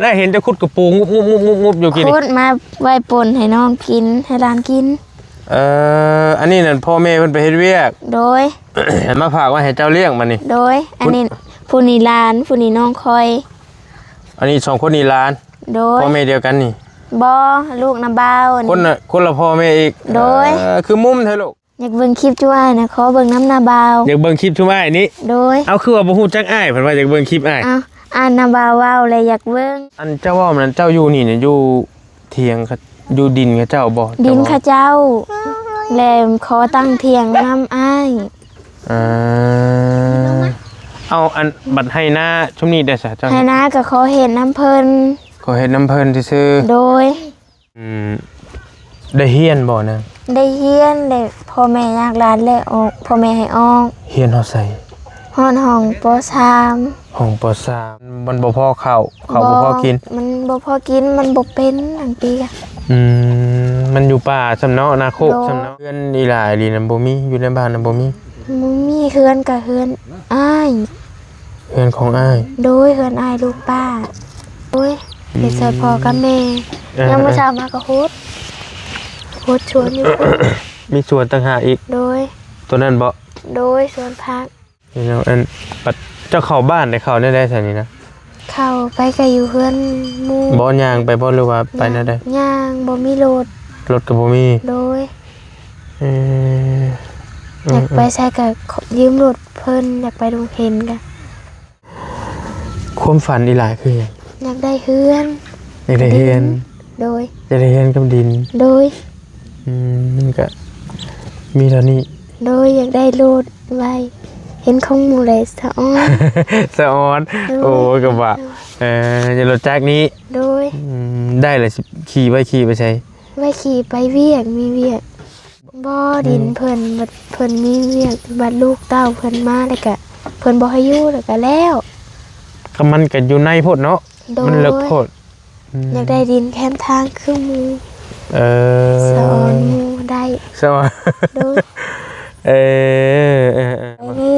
ໄດ້ເຫັນເຈົ້າຂຸດກະປູງຸບໆໆໆຢູ່ກີ້ນີ້ ຂຸດມາໄວ້ປົ່ນໃຫ້ນ້ອງກິນ ໃຫ້ຫຼານກິນ. ເອີ ອັນນີ້ນັ້ນພໍ່ແມ່ເພິ່ນໄປເຮັດວຽກ ໂດຍ ມາຝາກໄວ້ໃຫ້ເຈົ້າລ້ຽງບັດນີ້ ໂດຍ ອັນນີ້ ຜູ້ນີ້ຫຼານ ຜູ້ນີ້ນ້ອງຂ້ອຍ ອັນນີ້ສອງຄົນນີ້ຫຼານ ໂດຍ ພໍ່ແມ່ດຽວກັນນີ້ ບໍ່ ລູກນຳບ່າວ ຄົນລະ ຄົນລະພໍ່ແມ່ອີກ ໂດຍ ເອີ ຄືມຸມແທ້ລູກ ຢາກເບິ່ງຄລິບຈຸອ້າຍນະ ຂໍເບິ່ງນຳນ້າບ່າວ ຢາກເບິ່ງຄລິບຈຸອ້າຍນີ້ ໂດຍ ເອົາ ຄືວ່າບໍ່ຮູ້ຈັກອ້າຍ ເພິ່ນວ່າຢາກເບິ່ງຄລິບອ້າຍ ເອົ້າ ອ່ານນ້າບ່າວເວົ້າແລ້ວຢາກເບິ່ງ. ອັນເຈົ້າເວົ້ານັ້ນ ເຈົ້າຢູ່ນີ້ນະ ຢູ່ຖຽງ ຢູ່ດິນເຂົາເຈົ້າບໍ່ ດິນເຂົາເຈົ້າ ແລ້ວຂໍຕັ້ງຖຽງນຳອ້າຍ ເອີ ເອົາ ອັນບັດໄຮ່ນາຊຸມນີ້ໄດ້ສະ ເຈົ້າ ໄຮ່ນາກໍຂໍເຮັດນຳເພິ່ນ ຂໍເຮັດນຳເພິ່ນຊື່ໆ ໂດຍ. ອືມ ໄດ້ຮຽນບໍ່ນາງ? ໄດ້ຮຽນແຫຼະ ພໍ່ແມ່ຢາກຫຼານແຫຼະ ອອກ ພໍ່ແມ່ໃຫ້ອອກ. ຮຽນຮອດໃສ? ຮອດຫ້ອງ ປໍສາມ ຫ້ອງ ປໍສາມ ມັນບໍ່ພໍເຂົ້າ ເຂົ້າບໍ່ພໍກິນ ມັນບໍ່ພໍກິນ ມັນບໍ່ເປັນ ບາງທີກະ ອືມ ມັນຢູ່ປ່າຊ້ຳເນາະ ນາໂຄກຊ້ຳເນາະ ໂດຍ ເຮືອນອີ່ຫຼ້າອີ່ຫຼີນະ ບໍ່ມີ ຢູ່ໃນບ້ານນະ ບໍ່ມີ ບໍ່ມີ ເຮືອນກະເຮືອນອ້າຍ ເຮືອນຂອງອ້າຍ ໂດຍ ເຮືອນອ້າຍລູກປ້າ ໂດຍ ເຮັດຊ່ອຍພໍ່ກັບແມ່ ເອີ ຍາມມື້ເຊົ້າມາກໍຫົດ ຫົດສວນຢູ່ ມີສວນຕ່າງຫາກອີກ ໂດຍ ໂຕນັ້ນບໍ່? ໂດຍ ສວນຜັກ ພີ່ນ້ອງ ອັນ ບັດເຈົ້າເຂົ້າບ້ານໄດ້ເຂົ້າແນວໃດຊັ້ນນີ້ນະ? ເຂົ້າໄປກໍຢູ່ເຮືອນໝູ່ ບໍ່ ຍ່າງໄປບໍ່ ຫຼືວ່າໄປແນວໃດ? ຍ່າງ ບໍ່ມີລົດ ລົດກໍບໍ່ມີ ໂດຍ ເອີ ຢາກໄປໃສກໍຢືມລົດເພິ່ນ ຢາກໄປດົງເຫັນກະ ຄວາມຝັນອີ່ຫຼ້າຄືຫຍັງ? ຢາກໄດ້ເຮືອນ ຢາກໄດ້ເຮືອນ ໂດຍ ຢາກໄດ້ເຮືອນກັບດິນ ໂດຍ ອືມ ມັນກະມີເທົ່ານີ້ ໂດຍ ຢາກໄດ້ລົດໄວ້ ເຫັນຂອງໝູ່ແລ້ວສະອອນ ສະອອນ ໂດຍ ໂອ້ ກໍວ່າ ເອີ ຢາກລົດຈັກນີ້ ໂດຍ ອືມ ໄດ້ແລ້ວຊິຂີ່ໄວ້ຂີ່ໄປໃສ? ໄວ້ຂີ່ໄປວຽກ ມີວຽກ ບໍ່ ອືມ ດິນເພິ່ນ ບັດເພິ່ນມີວຽກ ບັດລູກເຕົ້າເພິ່ນມາແລ້ວກະ ເພິ່ນບໍ່ໃຫ້ຢູ່ແລ້ວກະແລ້ວ ກໍມັນກໍຢູ່ໃນໂພດເນາະ ໂດຍ ມັນເລິກໂພດ ອືມ ຢາກໄດ້ດິນແຄມທາງຄືໝູ່ ເອີ ສະອອນໝູ່ໄດ້ ສະອອນ ໂດຍ ເອີ ເອີ ເອີ ເອີ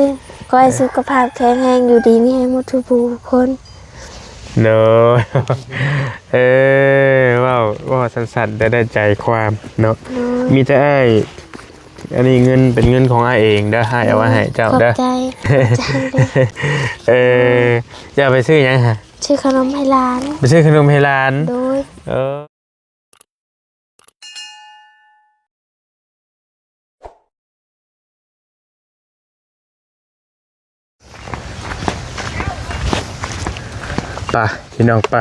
ຂໍໃຫ້ສຸຂະພາບແຂງແຮງ ຢູ່ດີມີແຮງໝົດທຸກຜູ້ທຸກຄົນ ໂດຍ ເອີ ເວົ້າ ເວົ້າສັ້ນໆ ແຕ່ໄດ້ໃຈຄວາມເນາະ ໂດຍ ມີແຕ່ອ້າຍ ອັນນີ້ເງິນເປັນເງິນຂອງອ້າຍເອງເດີ ອ້າຍເອົາມາໃຫ້ເຈົ້າເດີ ຂອບໃຈ ຂອບໃຈເດີ ເອີ ຈະເອົາໄປຊື້ຫຍັງຫະ? ຊື້ຂະໜົມໃຫ້ຫຼານ ໄປຊື້ຂະໜົມໃຫ້ຫຼານ ໂດຍ ເອີ. ໄປພີ່ນ້ອງໄປ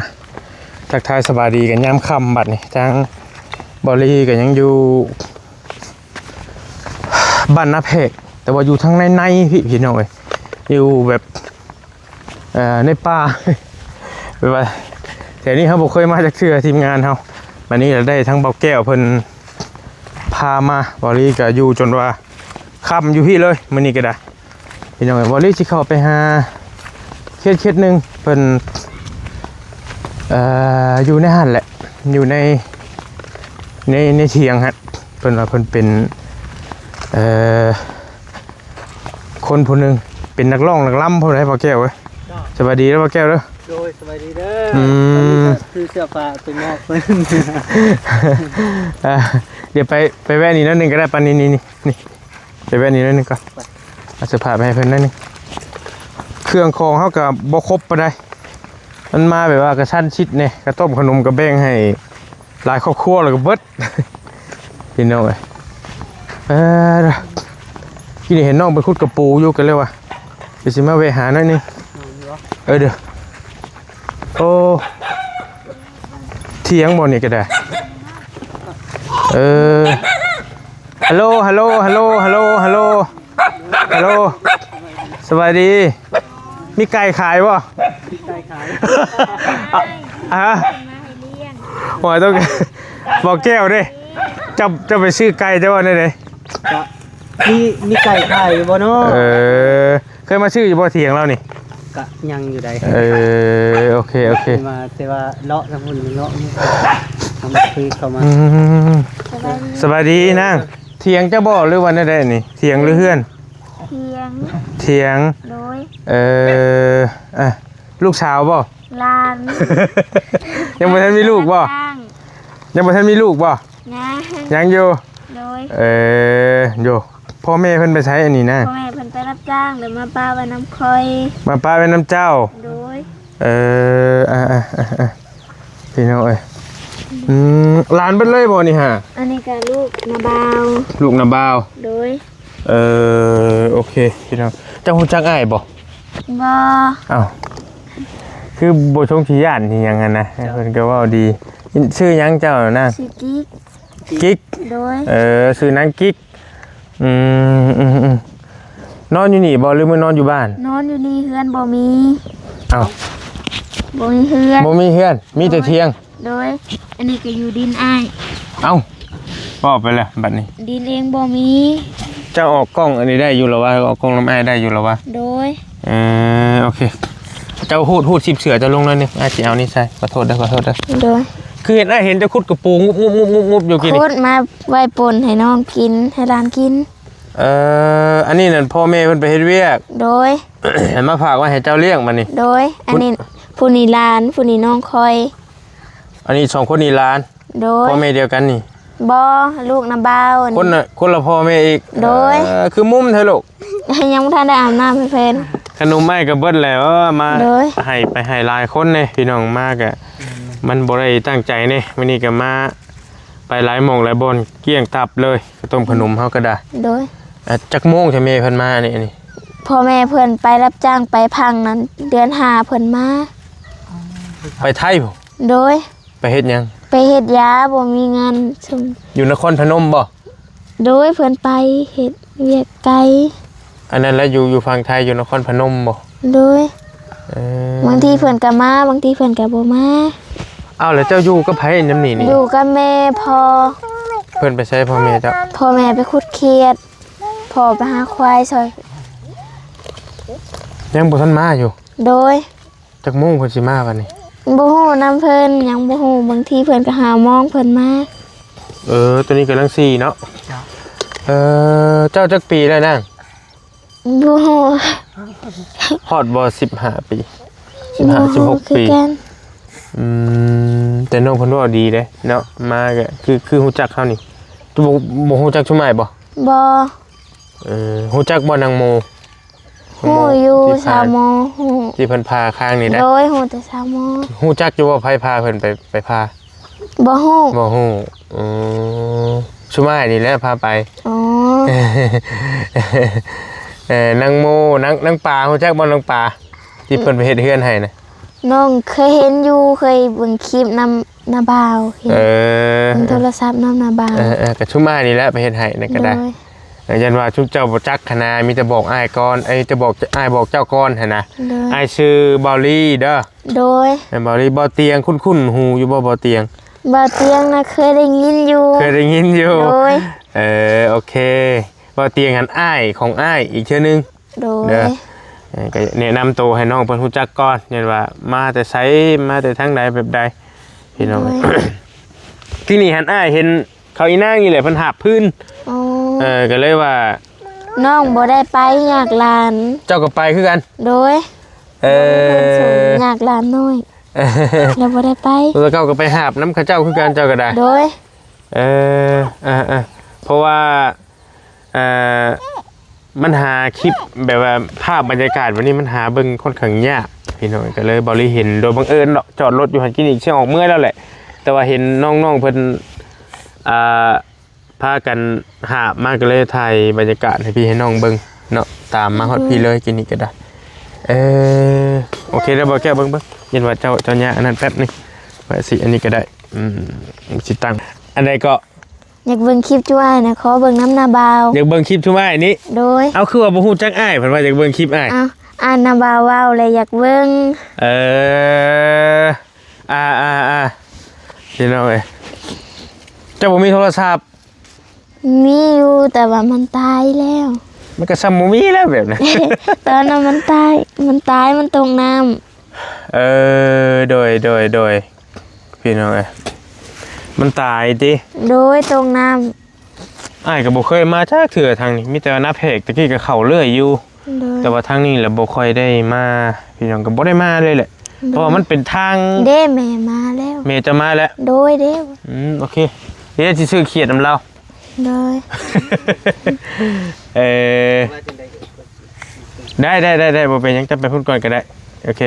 ທັກທາຍສະບາຍດີກັນຍາມຄ່ຳບັດນີ້ ທາງບອລລີກໍຍັງຢູ່ບ້ານນາແພກ ແຕ່ວ່າຢູ່ທາງໃນໆ ພີ່ ພີ່ນ້ອງເອີຍ ຢູ່ແບບ ເອີ ໃນປ່າ ແບບວ່າແຖວນີ້ເຮົາບໍ່ເຄີຍມາຈັກເທື່ອ ທີມງານເຮົາ ບັດນີ້ລະໄດ້ທັງເບົາແກ້ວເພິ່ນພາມາ ເບົາລີກໍຢູ່ຈົນວ່າຄ່ຳຢູ່ພີ້ເລີຍ ມື້ນີ້ກໍໄດ້ ພີ່ນ້ອງເອີຍ ເບົາລີຊິເຂົ້າໄປຫາເຂດ ເຂດໜຶ່ງ ເພິ່ນ ເອີ ຢູ່ໃນຫັ້ນແຫຼະ ຢູ່ໃນ ໃນ ໃນຖຽງຫັ້ນ ເພິ່ນວ່າເພິ່ນເປັນ ເອີ ຄົນຜູ້ໜຶ່ງເປັນນັກຮ້ອງນັກລຳພຸ້ນໃດ໋ ພໍ່ແກ້ວເອີຍ. ເຈົ້າ ສະບາຍດີເດີພໍ່ແກ້ວເດີ. ໂດຍ ສະບາຍດີເດີ. ອືມ ອັນນີ້ກໍຄືເສື້ອຜ້າໄປມອບເພິ່ນ. ອ່າ ດຽວໄປ ໄປແວະນີ້ໜ້ອຍໜຶ່ງກໍໄດ້ ປານນີ້ ນີ້ ນີ້ ໄປແວະນີ້ໜ້ອຍໜຶ່ງກ່ອນ. ໄປ ເອົາເສື້ອຜ້າໄປໃຫ້ເພິ່ນໜ້ອຍໜຶ່ງ. ເຄື່ອງຂອງເຮົາກໍບໍ່ຄົບປານໃດ ມັນມາແບບວ່າກະຊັ້ນຊິດແດ່ ກະຕົ້ມຂະໜົມກະແບ່ງໃຫ້ ຫຼາຍຄອບຄົວແລ້ວກໍເບິດ ພີ່ນ້ອງເອີຍ. ເອີ ກີ້ນີ້ເຫັນນ້ອງໄປຂຸດກະປູຢູ່ ກໍເລີຍວ່າຊິມາແວະຫາໜ້ອຍໜຶ່ງ. ເອີ ເດີ ໂອ້ ຖຽງບໍ່ນີ້ກໍໄດ້. ເອີ ຮັລໂຫຼ ຮັລໂຫຼ ຮັລໂຫຼ ຮັລໂຫຼ ຮັລໂຫຼ ສະບາຍດີ ມີໄກ່ຂາຍບໍ່? ມີໄກ່ຂາຍ ອະ ໂອ້ຍ ຕ້ອງ ບໍ່ແກ້ວເດ້ ເຈົ້າ ເຈົ້າໄປຊື້ໄກ່ ເຈົ້າວ່າແນວໃດ? ກະມີ ມີໄກ່ຂາຍຢູ່ບໍ່ເນາະ? ເອີ ເຄີຍມາຊື້ຢູ່ບໍ່ຖຽງລາວນີ້? ກະຍັງຢູ່ໃດ. ເອີ ໂອເຄ ໂອເຄ ມາແຕ່ວ່າເລາະທາງພຸ້ນເລາະ ເຂົ້າມາ ອືມ ສະບາຍດີນາງ. ຖຽງເຈົ້າບໍ່ ຫຼືວ່າແນວໃດນີ້? ຖຽງ ຫຼືເຮືອນ? ຖຽງ ຖຽງ ໂດຍ. ເອີ ອ່ະ ລູກສາວບໍ່? ຫຼານ ຍັງບໍ່ທັນມີລູກບໍ່? ຍັງບໍ່ທັນມີລູກບໍ່? ຍັງ ຍັງຢູ່ ໂດຍ ເອີ ຢູ່ ພໍ່ແມ່ເພິ່ນໄປໃສອັນນີ້ນະ? ພໍ່ແມ່ເພິ່ນໄປຮັບຈ້າງ ແລ້ວມາປະໄວ້ນຳຂ້ອຍ ມາປະໄວ້ນຳເຈົ້າ ໂດຍ ເອີ ອ່າໆ ພີ່ນ້ອງເອີຍ ອືມ ຫຼານເບິດເລີຍບໍ່ນີ້ຫາ? ອັນນີ້ກໍລູກນ້າບ່າວ ລູກນ້າບ່າວ ໂດຍ ເອີ ໂອເຄ ພີ່ນ້ອງ ເຈົ້າຮູ້ຈັກອ້າຍບໍ່? ບໍ່ ອ້າວ ຄືບໍ່ຊົງຊິຢ້ານຊິຫຍັງຫັ້ນນະ ເຈົ້າ ເພິ່ນກໍເວົ້າດີ ຊື່ຫຍັງເຈົ້ານະ? ຊື່ກິກ ກິກ ໂດຍ ເອີ ຊື່ນາງກິກ ອືມ ອືມ ອືມ ນອນຢູ່ນີ້ບໍ່ ຫຼືມານອນຢູ່ບ້ານ? ນອນຢູ່ນີ້ ເຮືອນບໍ່ມີ ເອົ້າ ບໍ່ມີເຮືອນ ບໍ່ມີເຮືອນ ມີແຕ່ຖຽງ ໂດຍ ອັນນີ້ກໍຢູ່ດິນອ້າຍ ເອົ້າ ເວົ້າໄປແລ້ວບັດນີ້ ດິນເອງບໍ່ມີ ເຈົ້າອອກກ້ອງອັນນີ້ໄດ້ຢູ່ລະວະ ອອກກ້ອງນຳອ້າຍໄດ້ຢູ່ລະວະ ໂດຍ ເອີ ໂອເຄ ເຈົ້າຮູດ ຮູດຊິບເສື້ອເຈົ້າລົງໜ້ອຍໜຶ່ງ ອ້າຍຊິເອົານີ້ໃສ່ ຂໍໂທດເດີ ຂໍໂທດເດີ ໂດຍ ຄືເຫັນ ອ້າຍເຫັນເຈົ້າຂຸດກະປູງຸບໆໆຢູ່ກີ້ນີ້ ຂຸດມາໄວ້ປົ່ນໃຫ້ນ້ອງກິນ ໃຫ້ຫຼານກິນ ເອີ ອັນນີ້ນັ້ນພໍ່ແມ່ເພິ່ນໄປເຮັດວຽກ ໂດຍ ໃຫ້ມາຝາກໄວ້ໃຫ້ເຈົ້າລ້ຽງບັດນີ້ ໂດຍ ອັນນີ້ຜູ້ນີ້ຫຼານ ຜູ້ນີ້ນ້ອງຂ້ອຍ ອັນນີ້ສອງຄົນນີ້ຫຼານ ໂດຍ ພໍ່ແມ່ດຽວກັນນີ້ ບໍ່ ລູກນຳບ່າວ ຄົນລະ ຄົນລະພໍ່ແມ່ອີກ ໂດຍ ເອີ ຄືມຸມແທ້ລູກ ຍັງບໍ່ທັນໄດ້ອາບນ້ຳໃຫ້ເພິ່ນ ຂະໜົມອ້າຍກໍເບິດແລ້ວ ເອີ ມາ ໂດຍ ໃຫ້ໄປໃຫ້ຫຼາຍຄົນເດ້ ພີ່ນ້ອງມາກໍ ມັນບໍ່ໄດ້ຕັ້ງໃຈເດ້ ມື້ນີ້ກໍມາ ໄປຫຼາຍໝ່ອງຫຼາຍບ່ອນ ກ້ຽງຕັບເລີຍ ເຂົ້າຕົ້ມຂະໜົມເຮົາກໍໄດ້ ໂດຍ ອ່າ ຈັກໂມງແທ້ແມ່ເພິ່ນມານີ້ ອັນນີ້ ພໍ່ແມ່ເພິ່ນໄປຮັບຈ້າງໄປພັງນັ້ນ ເດືອນຫ້າເພິ່ນມາ ໄປໄທພຸ້ນ ໂດຍ ໄປເຮັດຫຍັງ? ໄປເຮັດຢາ ບໍ່ມີເງິນສົ່ງ ຢູ່ນະຄອນພະນົມບໍ່? ໂດຍ ເພິ່ນໄປເຮັດວຽກໄກ ອັນນັ້ນລະ ຢູ່ ຢູ່ຝັ່ງໄທ ຢູ່ນະຄອນພະນົມບໍ່? ໂດຍ ເອີ ບາງທີເພິ່ນກໍມາ ບາງທີເພິ່ນກໍບໍ່ມາ ອ້າວ ແລ້ວເຈົ້າຢູ່ກັບໃຜຍາມນີ້ນີ້? ຢູ່ກັບແມ່ພໍ່ ເພິ່ນໄປໃສພໍ່ແມ່ເຈົ້າ? ພໍ່ແມ່ໄປຂຸດຂຽດ ພໍ່ໄປຫາຄວາຍຊ່ອຍ ຍັງບໍ່ທັນມາຢູ່? ໂດຍ ຈັກໂມງເພິ່ນຊິມາບັດນີ້? ບໍ່ຮູ້ນຳເພິ່ນ ຍັງບໍ່ຮູ້ ບາງທີເພິ່ນກໍຫ້າໂມງເພິ່ນມາ ເອີ ຕອນນີ້ກຳລັງສີ່ເນາະ ເອີ ເຈົ້າຈັກປີແລ້ວນາງ? ບໍ່ຮູ້ ຮອດບໍ່ ສິບຫ້າປີ ສິບຫ້າ ສິບຫົກປີ ອືມ ແຕ່ນ້ອງເພິ່ນເວົ້າດີເດ້ເນາະ ມາກໍຄື ຄືຮູ້ຈັກເຮົານີ້ ບໍ່ ບໍ່ຮູ້ຈັກຊຸມອ້າຍບໍ່? ບໍ່ ເອີ ຮູ້ຈັກບໍ່ນາງໂມ? ຮູ້ຢູ່ ສາວໂມ ຮູ້ ທີ່ເພິ່ນຜ່າຄາງນີ້ນະ ໂດຍ ຮູ້ແຕ່ສາວໂມ ຮູ້ຈັກຢູ່ບໍ່ ໃຜພາເພິ່ນໄປ ໄປຜ່າ? ບໍ່ຮູ້ ບໍ່ຮູ້ ອືມ ຊຸມອ້າຍນີ້ແຫຼະພາໄປ ອໍ ເອີ ນາງໂມ ນາງ ນາງປາ ຮູ້ຈັກບໍ່ນາງປາ ທີ່ເພິ່ນໄປເຮັດເຮືອນໃຫ້ນະ? ນ້ອງເຄີຍເຫັນຢູ່ ເຄີຍເບິ່ງຄລິບນຳນ້າບ່າວ ເອີ ເບິ່ງໂທລະສັບນຳນ້າບ່າວ ເອີໆ ກໍຊຸມອ້າຍນີ້ແຫຼະໄປເຮັດໃຫ້ນັ້ນກໍໄດ້ ໂດຍ ເອີ ຢ້ານວ່າຊຸມເຈົ້າບໍ່ຈັກຫັ້ນນະ ມີແຕ່ບອກອ້າຍກ່ອນ ເອີ ມີແຕ່ບອກ ອ້າຍບອກເຈົ້າກ່ອນຫັ້ນນະ ໂດຍ ອ້າຍຊື່ບ່າວລີເດີ ໂດຍ ແມ່ນບ່າວລີ ບ່າວຕຽງ ຄຸ້ນໆຫູຢູ່ບໍ່ ບ່າວຕຽງ? ບ່າວຕຽງນະ ເຄີຍໄດ້ຍິນຢູ່ ເຄີຍໄດ້ຍິນຢູ່ ໂດຍ ເອີ ໂອເຄ ບ່າວຕຽງຫັ້ນອ້າຍຂອງອ້າຍອີກເທື່ອໜຶ່ງ ໂດຍ ເດີ ເອີ ກໍແນະນຳໂຕໃຫ້ນ້ອງເພິ່ນຮູ້ຈັກກ່ອນ ແມ່ນວ່າມາແຕ່ໃສ ມາແຕ່ທາງໃດແບບໃດ ພີ່ນ້ອງ ໂດຍ ທີ່ນີ້ຫັ້ນອ້າຍເຫັນເຂົາອີນາງນີ້ແຫຼະ ເພິ່ນຫາບພື້ນ ອໍ ເອີ ກໍເລີຍວ່າ ນ້ອງບໍ່ໄດ້ໄປ ຍາກຫຼານ ເຈົ້າກໍໄປຄືກັນ ໂດຍ ເອີ ຍາກຫຼານນ້ອຍ ແລ້ວບໍ່ໄດ້ໄປ ແລ້ວເຈົ້າກໍໄປຫາບນຳເຂົາເຈົ້າຄືກັນ ເຈົ້າກໍໄດ້ ໂດຍ ເອີ ເອີໆ ເພາະວ່າ ເອີ ມັນຫາຄລິບແບບວ່າພາບບັນຍາກາດແບບນີ້ ມັນຫາເບິ່ງຄ່ອນຂ້າງຍາກ ພີ່ນ້ອງ ກໍເລີຍບໍ່ໄດ້ເຫັນໂດຍບັງເອີນດອກ ຈອດລົດຢູ່ຫັ້ນ ກິນອີກຊິອອກເມືອແລ້ວແຫຼະ ແຕ່ວ່າເຫັນນ້ອງໆເພິ່ນ ອ່າ ພາກັນຫາບມາ ກໍເລີຍຖ່າຍບັນຍາກາດໃຫ້ພີ່ໃຫ້ນ້ອງເບິ່ງເນາະ ຕາມມາຮອດ ໂດຍ ພີ້ເລີຍ ກິນນີ້ກໍໄດ້ ເອີ ໂອເຄ ດຽວບໍ່ແກ້ວເບິ່ງ ເບິ່ງ ເຫັນວ່າເຈົ້າ ເຈົ້າຍາກອັນນັ້ນແປັບໜຶ່ງ ວ່າຊິອັນນີ້ກໍໄດ້ ອືມ ຊິຕັ້ງ ອັນໃດກໍ ຢາກເບິ່ງຄລິບຈຸອ້າຍນະ ຂໍເບິ່ງນຳນ້າບ່າວ ຢາກເບິ່ງຄລິບຈຸອ້າຍນີ້ ໂດຍ ເອົ້າ ຄືວ່າບໍ່ຮູ້ຈັກອ້າຍ ເພິ່ນວ່າຢາກເບິ່ງຄລິບອ້າຍ ເອົ້າ ອ້າຍນ້າບ່າວເວົ້າແລ້ວຢາກເບິ່ງ ເອີ ອ່າໆໆ ພີ່ນ້ອງເອີຍ ເຈົ້າບໍ່ມີໂທລະສັບ? ມີຢູ່ ແຕ່ວ່າມັນຕາຍແລ້ວ ມັນກໍຊ່ຳບໍ່ມີແລ້ວແບບນັ້ນ ຕອນນັ້ນມັນຕາຍ ມັນຕາຍ ມັນຕົກນ້ຳ ເອີ ໂດຍ ໂດຍ ໂດຍ ພີ່ນ້ອງເອີຍ ມັນຕາຍຕິ? ໂດຍ ຕົກນ້ຳ ອ້າຍກໍບໍ່ເຄີຍມາຈັກເທື່ອທາງນີ້ ມີແຕ່ວ່ານາແພກ ແຕ່ກີ້ກໍເຂົ້າເລື້ອຍຢູ່ ໂດຍ ແຕ່ວ່າທາງນີ້ລະບໍ່ຄ່ອຍໄດ້ມາ ພີ່ນ້ອງກໍບໍ່ໄດ້ມາເລີຍແຫຼະ ເພາະວ່າມັນເປັນທາງ ເດ້ ແມ່ມາແລ້ວ ແມ່ຈະມາແລ້ວ ໂດຍ ເດ້ ອືມ ໂອເຄ ດຽວຊິຊື້ຂຽດນຳລາວ ໂດຍ ເອີ ໄດ້ ໄດ້ ໄດ້ ບໍ່ເປັນຫຍັງ ຈະໄປພຸ້ນກ່ອນກໍໄດ້ ໂອເຄ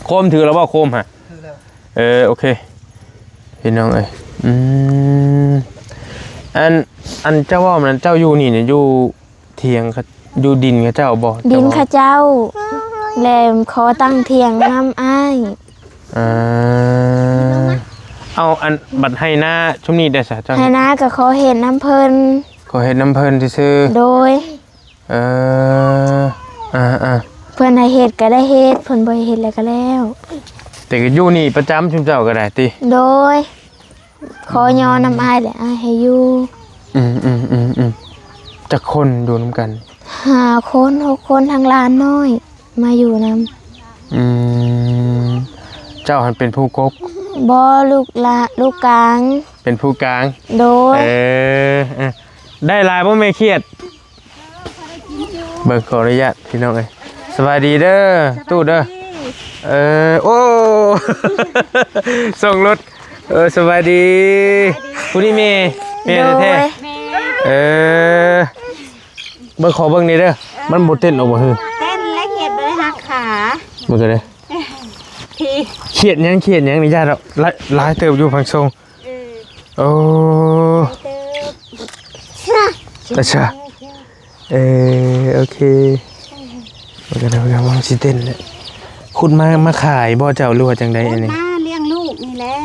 ໂຄມຖືແລ້ວບໍ່ ໂຄມຫະ? ເອີ ໂອເຄ ພີ່ນ້ອງເອີຍ ອືມ ອັນ ອັນເຈົ້າເວົ້ານັ້ນ ເຈົ້າຢູ່ນີ້ນີ້ ຢູ່ຖຽງ ຢູ່ດິນເຂົາເຈົ້າບໍ່? ດິນເຂົາເຈົ້າ ແລະ ຂໍຕັ້ງຖຽງນຳອ້າຍ ອ່າ ເອົາ ອັນບັດໄຮ່ນາຊຸມນີ້ໄດ້ສະ ເຈົ້າ ໄຮ່ນາກໍຂໍເຮັດນຳເພິ່ນ ຂໍເຮັດນຳເພິ່ນຊື່ໆ ໂດຍ ເອີ ອ່າໆ ເພິ່ນໃຫ້ເຮັດກໍໄດ້ເຮັດ ເພິ່ນບໍ່ໃຫ້ເຮັດແລ້ວກໍແລ້ວ ແຕ່ກໍຢູ່ນີ້ປະຈຳຊຸມເຈົ້າກໍໄດ້ຕິ? ໂດຍ ຂໍຍໍນຳອ້າຍ ແລະ ອ້າຍໃຫ້ຢູ່ ອືມໆໆໆ ຈັກຄົນຢູ່ນຳກັນ? ຫ້າຄົນ ຫົກຄົນ ທັງຫຼານນ້ອຍມາຢູ່ນຳ ອືມ ເຈົ້າຫັ້ນເປັນຜູ້ກົກ? ບໍ່ ລູກລະ ລູກກາງ ເປັນຜູ້ກາງ ໂດຍ ເອີ ເອີ ໄດ້ຫຼາຍບໍ່ແມ່ຂຽດ? ເບິ່ງ ຂໍອະນຸຍາດພີ່ນ້ອງເອີຍ ສະບາຍດີເດີຕູ້ເດີ ເອີ ໂອ້ ສົ່ງລົດ ເອີ ສະບາຍດີ ຜູ້ນີ້ແມ່ ແມ່ແທ້ໆ ໂດຍ ເອີ ເບິ່ງ ຂໍເບິ່ງນີ້ເດີ ມັນບໍ່ເຕັ້ນອອກບໍ່? ເຕັ້ນແລ້ວຂຽດບໍ່ໄດ້ຮັກຂາ ເບິ່ງກັນເດີ ທີ່ ຂຽດຫຍັງ ຂຽດຫຍັງນີ້ ຢ້ານດອກ ຫຼາຍ ຫຼາຍເຕີບຢູ່ ພັງຊົງ ເອີ ໂອ້ ເຕີບ ອາຊາ ເອີ ໂອເຄ ມັນກໍໄດ້ວ່າຊິເຕັ້ນແຫຼະ ຂຸດມາ ມາຂາຍບໍ່ເຈົ້າ ຫຼືວ່າຈັ່ງໃດອັນນີ້? ມາລ້ຽງລູກນີ້ແຫຼະ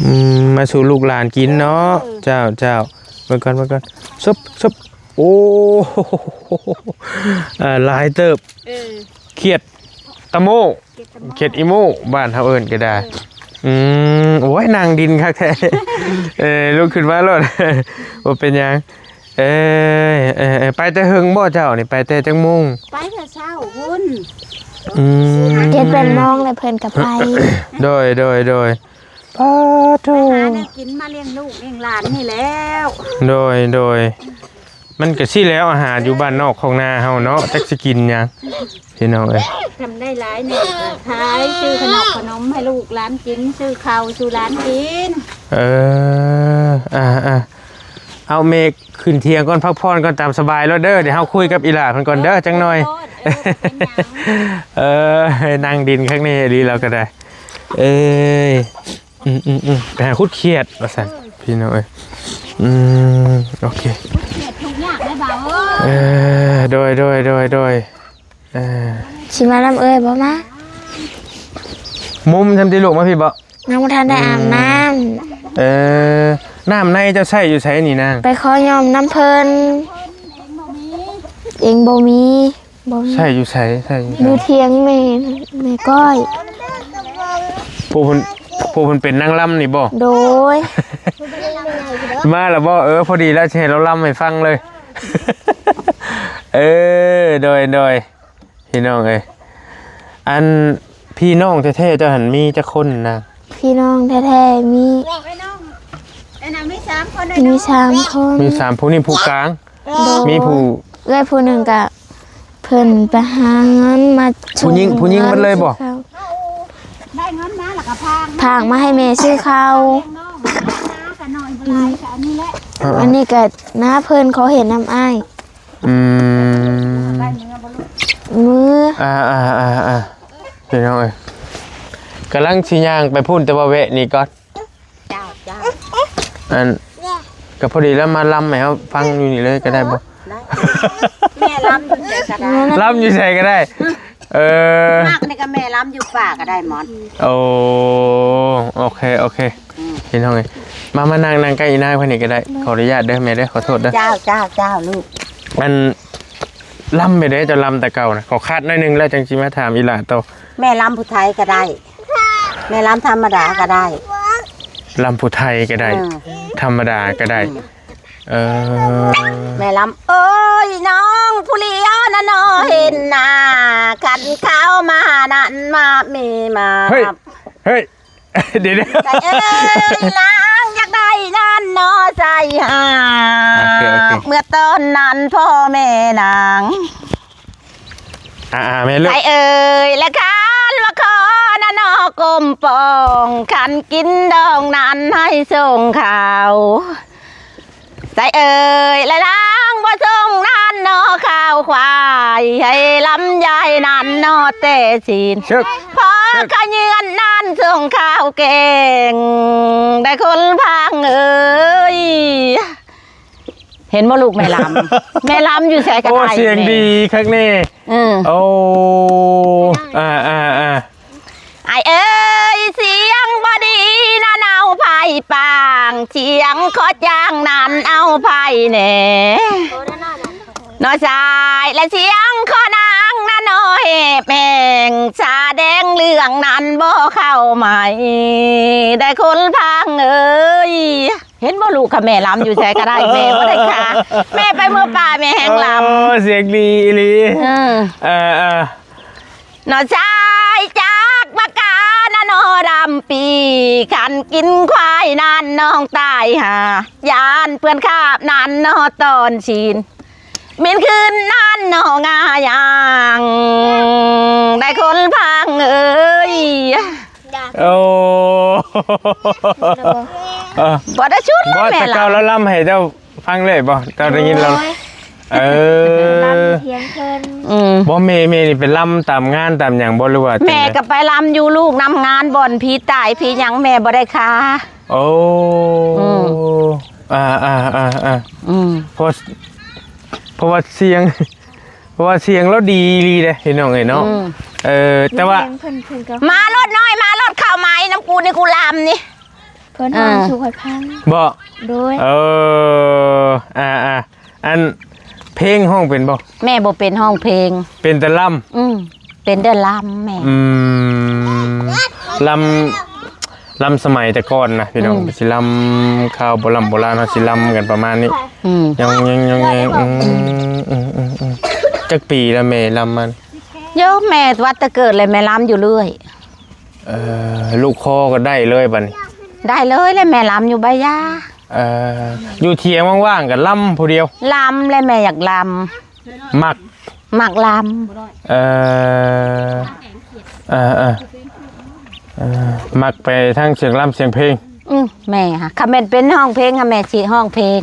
ອືມ ມາສູ່ລູກຫຼານກິນເນາະ ເອີ ເຈົ້າ ເຈົ້າ ເບິ່ງກ່ອນ ເບິ່ງກ່ອນ ຊຶບ ຊຶບ ໂອ້ ອ່າ ຫຼາຍເຕີບ ເອີ ຂຽດຕະໂມ້ ຂຽດຕະໂມ້ ຂຽດອີໂມ້ ບ້ານເຮົາເອີ້ນກໍໄດ້ ເອີ ອືມ ໂອ້ຍ ນັ່ງດິນຄັກແທ້ ເອີ ລຸກຂຶ້ນມາໂລດ ບໍ່ເປັນຫຍັງ ເອີ ເອີ ເອີ ໄປແຕ່ເຫິງບໍ່ເຈົ້ານີ້? ໄປແຕ່ຈັກໂມງ? ໄປແຕ່ເຊົ້າພຸ້ນ ອືມ ເຈັດແປດໂມງແລ້ວເພິ່ນກໍໄປ ໂດຍ ໂດຍ ໂດຍ ປາໂທ ໄປຫາແນວກິນມາລ້ຽງລູກລ້ຽງຫຼານນີ້ແລ້ວ ໂດຍ ໂດຍ ມັນກໍຊີ້ແຫຼະ ອາຫານຢູ່ບ້ານນອກຂອງນາເຮົາເນາະ ຈັກຊິກິນຫຍັງ ພີ່ນ້ອງເອີຍ ທຳໄດ້ຫຼາຍແດ່ກໍຂາຍ ຊື້ຂະໜົມ ຂະໜົມໃຫ້ລູກຫຼານກິນ ຊື້ເຂົ້າສູ່ຫຼານກິນ ເອີ ອ່າໆ ເອົາແມ່ຂຶ້ນຖຽງກ່ອນ ພັກຜ່ອນກ່ອນ ຕາມສະບາຍໂລດເດີ ດຽວເຮົາຄຸຍກັບອີ່ຫຼ້າເພິ່ນກ່ອນເດີ ເອີ ຈັກໜ້ອຍ ເອີ ເອີ ນັ່ງດິນຄັກແນ່ອີ່ຫຼີລາວກໍໄດ້ ເອີຍ ອືມໆໆ ໄປຫາຂຸດຂຽດວ່າຊັ້ນ ເອີ ພີ່ນ້ອງເອີຍ ອືມ ໂອເຄ ເອີ ໂດຍໆໆໆ ເອີ ຊິມານຳເອື້ອຍບໍ່? ມາ ມຸມຊ່ຳຕິລູກ ມາພີ້ບໍ່? ຍັງບໍ່ທັນໄດ້ອາບນ້ຳ ອືມ ເອີ ນ້ຳໃນເຈົ້າໃຊ້ຢູ່ໃສນີ້ນາງ? ໄປຂໍຍອມນຳເພິ່ນ ເອງບໍ່ມີ ບໍ່ມີ ໃຊ້ຢູ່ໃສ? ໃຊ້ຢູ່ໃສ? ຢູ່ຖຽງແມ່ ແມ່ກ້ອຍ ຜູ້ເພິ່ນ ຜູ້ເພິ່ນເປັນນາງລຳນີ້ບໍ່? ໂດຍ ມາແລ້ວບໍ່? ເອີ ພໍດີແລ້ວ ຊິໃຫ້ລາວລຳໃຫ້ຟັງເລີຍ ເອີ ໂດຍ ໂດຍ ພີ່ນ້ອງເອີຍ ອັນ ພີ່ນ້ອງແທ້ໆເຈົ້າຫັ້ນມີຈັກຄົນນາງ? ພີ່ນ້ອງແທ້ໆມີ ບອກໄອ້ນ້ອງ ໄອ້ນາງມີສາມຄົນ ມີສາມຄົນ ມີສາມ ຜູ້ນີ້ຜູ້ກາງ ໂດຍ ມີຜູ້ ເອື້ອຍຜູ້ໜຶ່ງກະເພິ່ນໄປຫາເງິນມາ ຜູ້ຍິງ ຜູ້ຍິງໝົດເລີຍບໍ່? ໄດ້ເງິນມາແລ້ວກໍພາກ ພາກມາໃຫ້ແມ່ຊື້ເຂົ້າ ນ້ອງ ນາກໍໜ້ອຍບໍ່ຫຼາຍ ກໍອັນນີ້ແຫຼະ ເອີ ອັນນີ້ກໍນ້າເພິ່ນຂໍເຮັດນຳອ້າຍ ອືມ ມື້ ອ່າໆໆໆ ພີ່ນ້ອງເອີຍ ກຳລັງຊິຍ່າງໄປພຸ້ນ ແຕ່ວ່າແວະນີ້ກ່ອນ ເຈົ້າ ເຈົ້າ ອັນ ກໍພໍດີແລ້ວ ມາລຳໃຫ້ເຮົາຟັງຢູ່ນີ້ເລີຍກໍໄດ້ບໍ່? ໄດ້ ແມ່ລຳຢູ່ໃສກໍໄດ້ ລຳຢູ່ໃສກໍໄດ້ ເອີ ມັກນີ້ກໍແມ່ລຳຢູ່ປ່າກໍໄດ້ໝົດ ໂອ້ ໂອເຄ ໂອເຄ ອືມ ພີ່ນ້ອງເອີຍ ມາ ມານັ່ງ ນັ່ງໃກ້ອີນາງເພິ່ນນີ້ກໍໄດ້ ຂໍອະນຸຍາດເດີແມ່ເດີ ຂໍໂທດເດີ ເຈົ້າ ເຈົ້າ ເຈົ້າ ລູກ ອັນ ລຳໄປເດ້ ເຈົ້າລຳແຕ່ເກົ່ານະ ຂໍຄັດໜ້ອຍໜຶ່ງແລ້ວຈັ່ງຊິມາຖາມອີ່ຫຼ້າຕໍ່ ແມ່ລຳຜູ້ໄທກໍໄດ້ ແມ່ລຳທຳມະດາກໍໄດ້ ລຳຜູ້ໄທກໍໄດ້ ເອີ ທຳມະດາກໍໄດ້ ອືມ ເອີ ແມ່ລຳ ໂອ້ຍ ນ້ອງຜູ້ຫຼຽວນະນໍເຫັນໜ້າ ຄັນເຂົ້າມານັ້ນມາເມມາ ເຮີ້ຍ ເຮີ້ຍ ດຽວໆ ກະເອີນາງຢາກໄດ້ນັ້ນນໍໃສ່ຫາ ໂອເຄ ໂອເຄ ເມື່ອຕອນນັ້ນພໍ່ແມ່ນາງ ອ່າໆ ແມ່ລູກ ໃສເອີຍ ແລະຄັນວ່າຂໍນະນໍກົ້ມປ້ອງ ຄັນກິນດອງນັ້ນໃຫ້ສົ່ງຂ່າວ ໃສເອີຍ ແລະນາງບໍ່ສົ່ງນັ້ນນໍຂ່າວຄວາຍ ໃຫ້ລຳໄຍນັ້ນນໍແຕ່ຊີ້ນ ພໍເຂົ້າເຍືອນນັ້ນສົ່ງຂ່າວແກງ ໄດ້ຄົນຟັງເອີຍ. ເຫັນບໍ່ລູກແມ່ລຳ ແມ່ລຳຢູ່ໃສກໍໄດ້ ໂອ້ ສຽງດີຄັກແນ່ ເອີ ໂອ້ ອ່າໆໆ ອ້າຍເອີຍ ສຽງບໍ່ດີນັ້ນເອົາໄຜປາງ ສຽງຂໍຈ້າງນັ້ນເອົາໄຜແດ່ ນໍຊາຍ ແລະສຽງຂໍນາງນັ້ນນໍແຫບແຫ້ງ ສາແດງເລື່ອງນັ້ນບໍ່ເຂົ້າໃໝ່ ໄດ້ຄົນຟັງເອີຍ. ເຫັນບໍ່ລູກ ຄັນແມ່ລຳຢູ່ໃສກໍໄດ້ ແມ່ບໍ່ໄດ້ຄາ ແມ່ໄປເມືອປ່າແມ່ແຮ່ງລຳ ໂອ້ ສຽງດີອີ່ຫຼີ ເອີ ເອີໆ ນໍຊາຍ ຈັກວ່າການະນໍດຳປີ ຄັນກິນຄວາຍນັ້ນນ້ອງຕາຍຫາ ຢ້ານເປື້ອນຄາບນັ້ນນໍຕອນຊີ້ນ ມິນຄືນນັ້ນນໍງາຍາງ ໄດ້ຄົນຟັງເອີຍ. ໂອ້ ເອີ ບໍ່ໄດ້ຊຸດ ບໍ່ ແມ່ ແຕ່ເກົ່າລາວລຳໃຫ້ເຈົ້າຟັງເລີຍບໍ່? ເຈົ້າໄດ້ຍິນລາວ ໂດຍ ເອີ ລຳທຽງເພິ່ນ ອືມ ບໍ່ ແມ່ ແມ່ນີ້ໄປລຳຕາມງານຕາມຫຍັງບໍ່ ຫຼືວ່າຈັ່ງໃດ? ແມ່ກໍໄປລຳຢູ່ລູກ ນຳງານບ່ອນຜີຕາຍຜີຫຍັງ ແມ່ບໍ່ໄດ້ຄາ ໂອ້ ອືມ ອ່າໆໆໆ ອືມ ເພາະ ເພາະວ່າສຽງ ເພາະວ່າສຽງລາວດີອີ່ຫຼີເດ້ພີ່ນ້ອງເອີຍເນາະ ອືມ ເອີ ແຕ່ວ່າ ມາໂລດນ້ອຍ ມາໂລດ ເຂົ້າມານຳກູນີ້ ກູລຳນີ້ ເພິ່ນຮ້ອງສູ່ຂ້ອຍຟັງ ບໍ່ ໂດຍ ເອີ ອ່າໆ ອັນ ເພງຮ້ອງເປັນບໍ່? ແມ່ບໍ່ເປັນຮ້ອງເພງ ເປັນແຕ່ລຳ ອືມ ເປັນແຕ່ລຳແມ່ ອືມ ລຳ ລຳສະໄໝແຕ່ກ່ອນນະພີ່ນ້ອງ ອືມ ຊິລຳຄາວໂບລຳໂບລານ ເຮົາຊິລຳກັນປະມານນີ້ ອືມ ຍອງແຍງ ຍອງແຍງ ອືມ ອືມ ອືມ ອືມ ອືມ ຈັກປີແລ້ວແມ່ລຳມາ? ໂຍ ແມ່ວ່າແຕ່ເກີດແລ້ວແມ່ລຳຢູ່ເລື້ອຍ ເອີ ລູກຄໍກໍໄດ້ເລີຍບັດນີ້ ໄດ້ເລີຍແຫຼະ ແມ່ລຳຢູ່ໃບຢາ ເອີ ຢູ່ຖຽງວ່າງໆກໍລຳຜູ້ດຽວ ລຳແຫຼະ ແມ່ຢາກລຳ ມັກ ມັກລຳ ເອີ ເອີໆ ເອີ ມັກໄປທາງສຽງລຳສຽງເພງ ອືມ ແມ່ຫະ ຄັນແມ່ນເປັນຮ້ອງເພງຫະ ແມ່ຊິຮ້ອງເພງ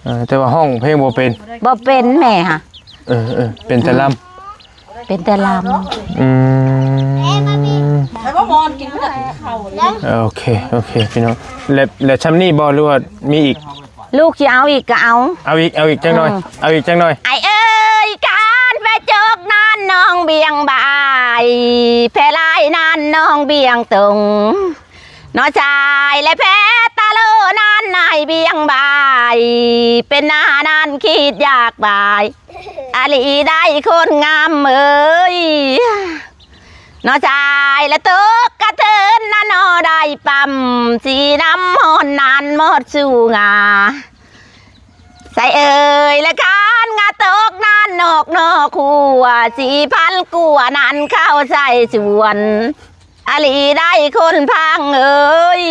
ເອີ ແຕ່ວ່າຮ້ອງເພງບໍ່ເປັນ ບໍ່ເປັນແມ່ຫະ ເອີໆ ເປັນແຕ່ລຳ ເປັນແຕ່ລຳ ອືມ ໂອເຄ ໂອເຄ ພີ່ນ້ອງ ແລ້ວ ແລ້ວຊ່ຳນີ້ບໍ່ ຫຼືວ່າມີອີກ? ລູກຊິເອົາອີກກໍເອົາ ເອົາອີກ ເອົາອີກຈັກໜ່ອຍ ເອີ ເອົາອີກຈັກໜ່ອຍ ອ້າຍເອີຍ ການໄປຈົກນັ້ນນ້ອງບ່ຽງບ່າຍ ແພລາຍນັ້ນນ້ອງບ່ຽງຕົງ ນ້ອງຊາຍ ແລະ ແພຕາໂລນັ້ນນາຍບ່ຽງບ່າຍ ເປັນໜ້ານັ້ນຄິດຢາກບາຍ ອາຫຼີໄດ້ຄົນງາມເອີຍ ນ້ອງຊາຍ ແລະ ຕົກກະເທີນນະ ນ້ອງໄດ້ປ້ຳ ສີນ້ຳຮ້ອນນັ້ນໝົດສູ່ງາ ໃສເອີຍ ແລະ ຄັນງາຕົກນັ້ນນອກນອກຫົວ ສີພັນກົວນັ້ນເຂົ້າໃສ່ສວນ ອາຫຼີໄດ້ຄົນຟັງເອີຍ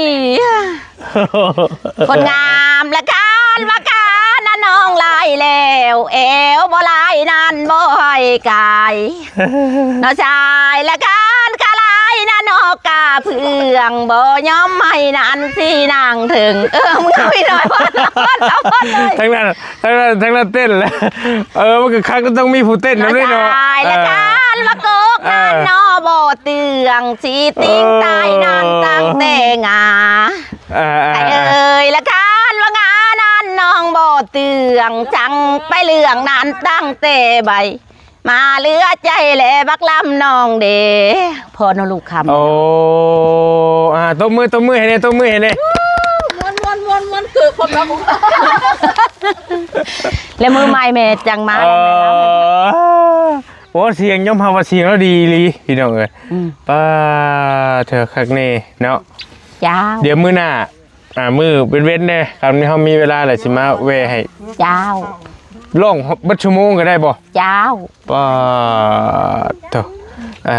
ຄົນງາມລະການວ່າການນະນ້ອງຫຼາຍແລ້ວ ແອວບໍ່ຫຼາຍນັ້ນບໍ່ໃຫ້ກາຍ ນ້ອງຊາຍລະການກະຫຼາຍນະນອກກະເພື່ອງ ບໍ່ຍອມໃຫ້ນັ້ນຊິນັ່ງເທິງ ເອີ ມຶງເອົາອີກໜ້ອຍ ພໍແລ້ວ ພໍແລ້ວ ພໍແລ້ວ ທາງນັ້ນ ທາງນັ້ນ ທາງນັ້ນເຕັ້ນແຫຼະ ເອີ ມັນກໍຄັກ ຕ້ອງມີຜູ້ເຕັ້ນນຳເດ້ເນາະ ນ້ອງຊາຍລະການວ່າກົກນັ້ນ ເອີ ນ້ອງບໍ່ເຕືອງ ຊິຕິງຕາຍນັ້ນ ເອີ ຕັ້ງແຕ່ງາ ເອີ ອ້າຍເອີຍ ລະການວ່າງານັ້ນນ້ອງບໍ່ເຕືອງ ຈັ່ງໄປເລື່ອງນັ້ນຕັ້ງແຕ່ໃບ ມາເຫຼືອໃຈແລບັກລຳນ້ອງເດ ພໍເນາະລູກຄຳ ໂອ້ ອ່າ ຕົບມື ຕົບມືໃຫ້ແດ່ ຕົບມືໃຫ້ແດ່ ມ່ວນໆໆໆ ຄືຄົນລະ ແລະ ມື້ໃໝ່ແມ່ຈັ່ງມາ ເອີ ແລະ ແມ່ລຳໃຫ້ ໂອ້ ສຽງ ຍອມຮັບວ່າສຽງລາວດີອີ່ຫຼີພີ່ນ້ອງເອີຍ ອືມ ປ້າ ເທື່ອຄັກແນ່ເນາະ ເຈົ້າ ດຽວມື້ໜ້າ ອ່າ ມື້ເວັນໆແດ່ ຄັນເຮົາມີເວລາແລ້ວຊິມາແວ່ໃຫ້ ເຈົ້າ ຮ້ອງເບິດຊົ່ວໂມງກໍໄດ້ບໍ່? ເຈົ້າ ປາດໂທ ອ່າ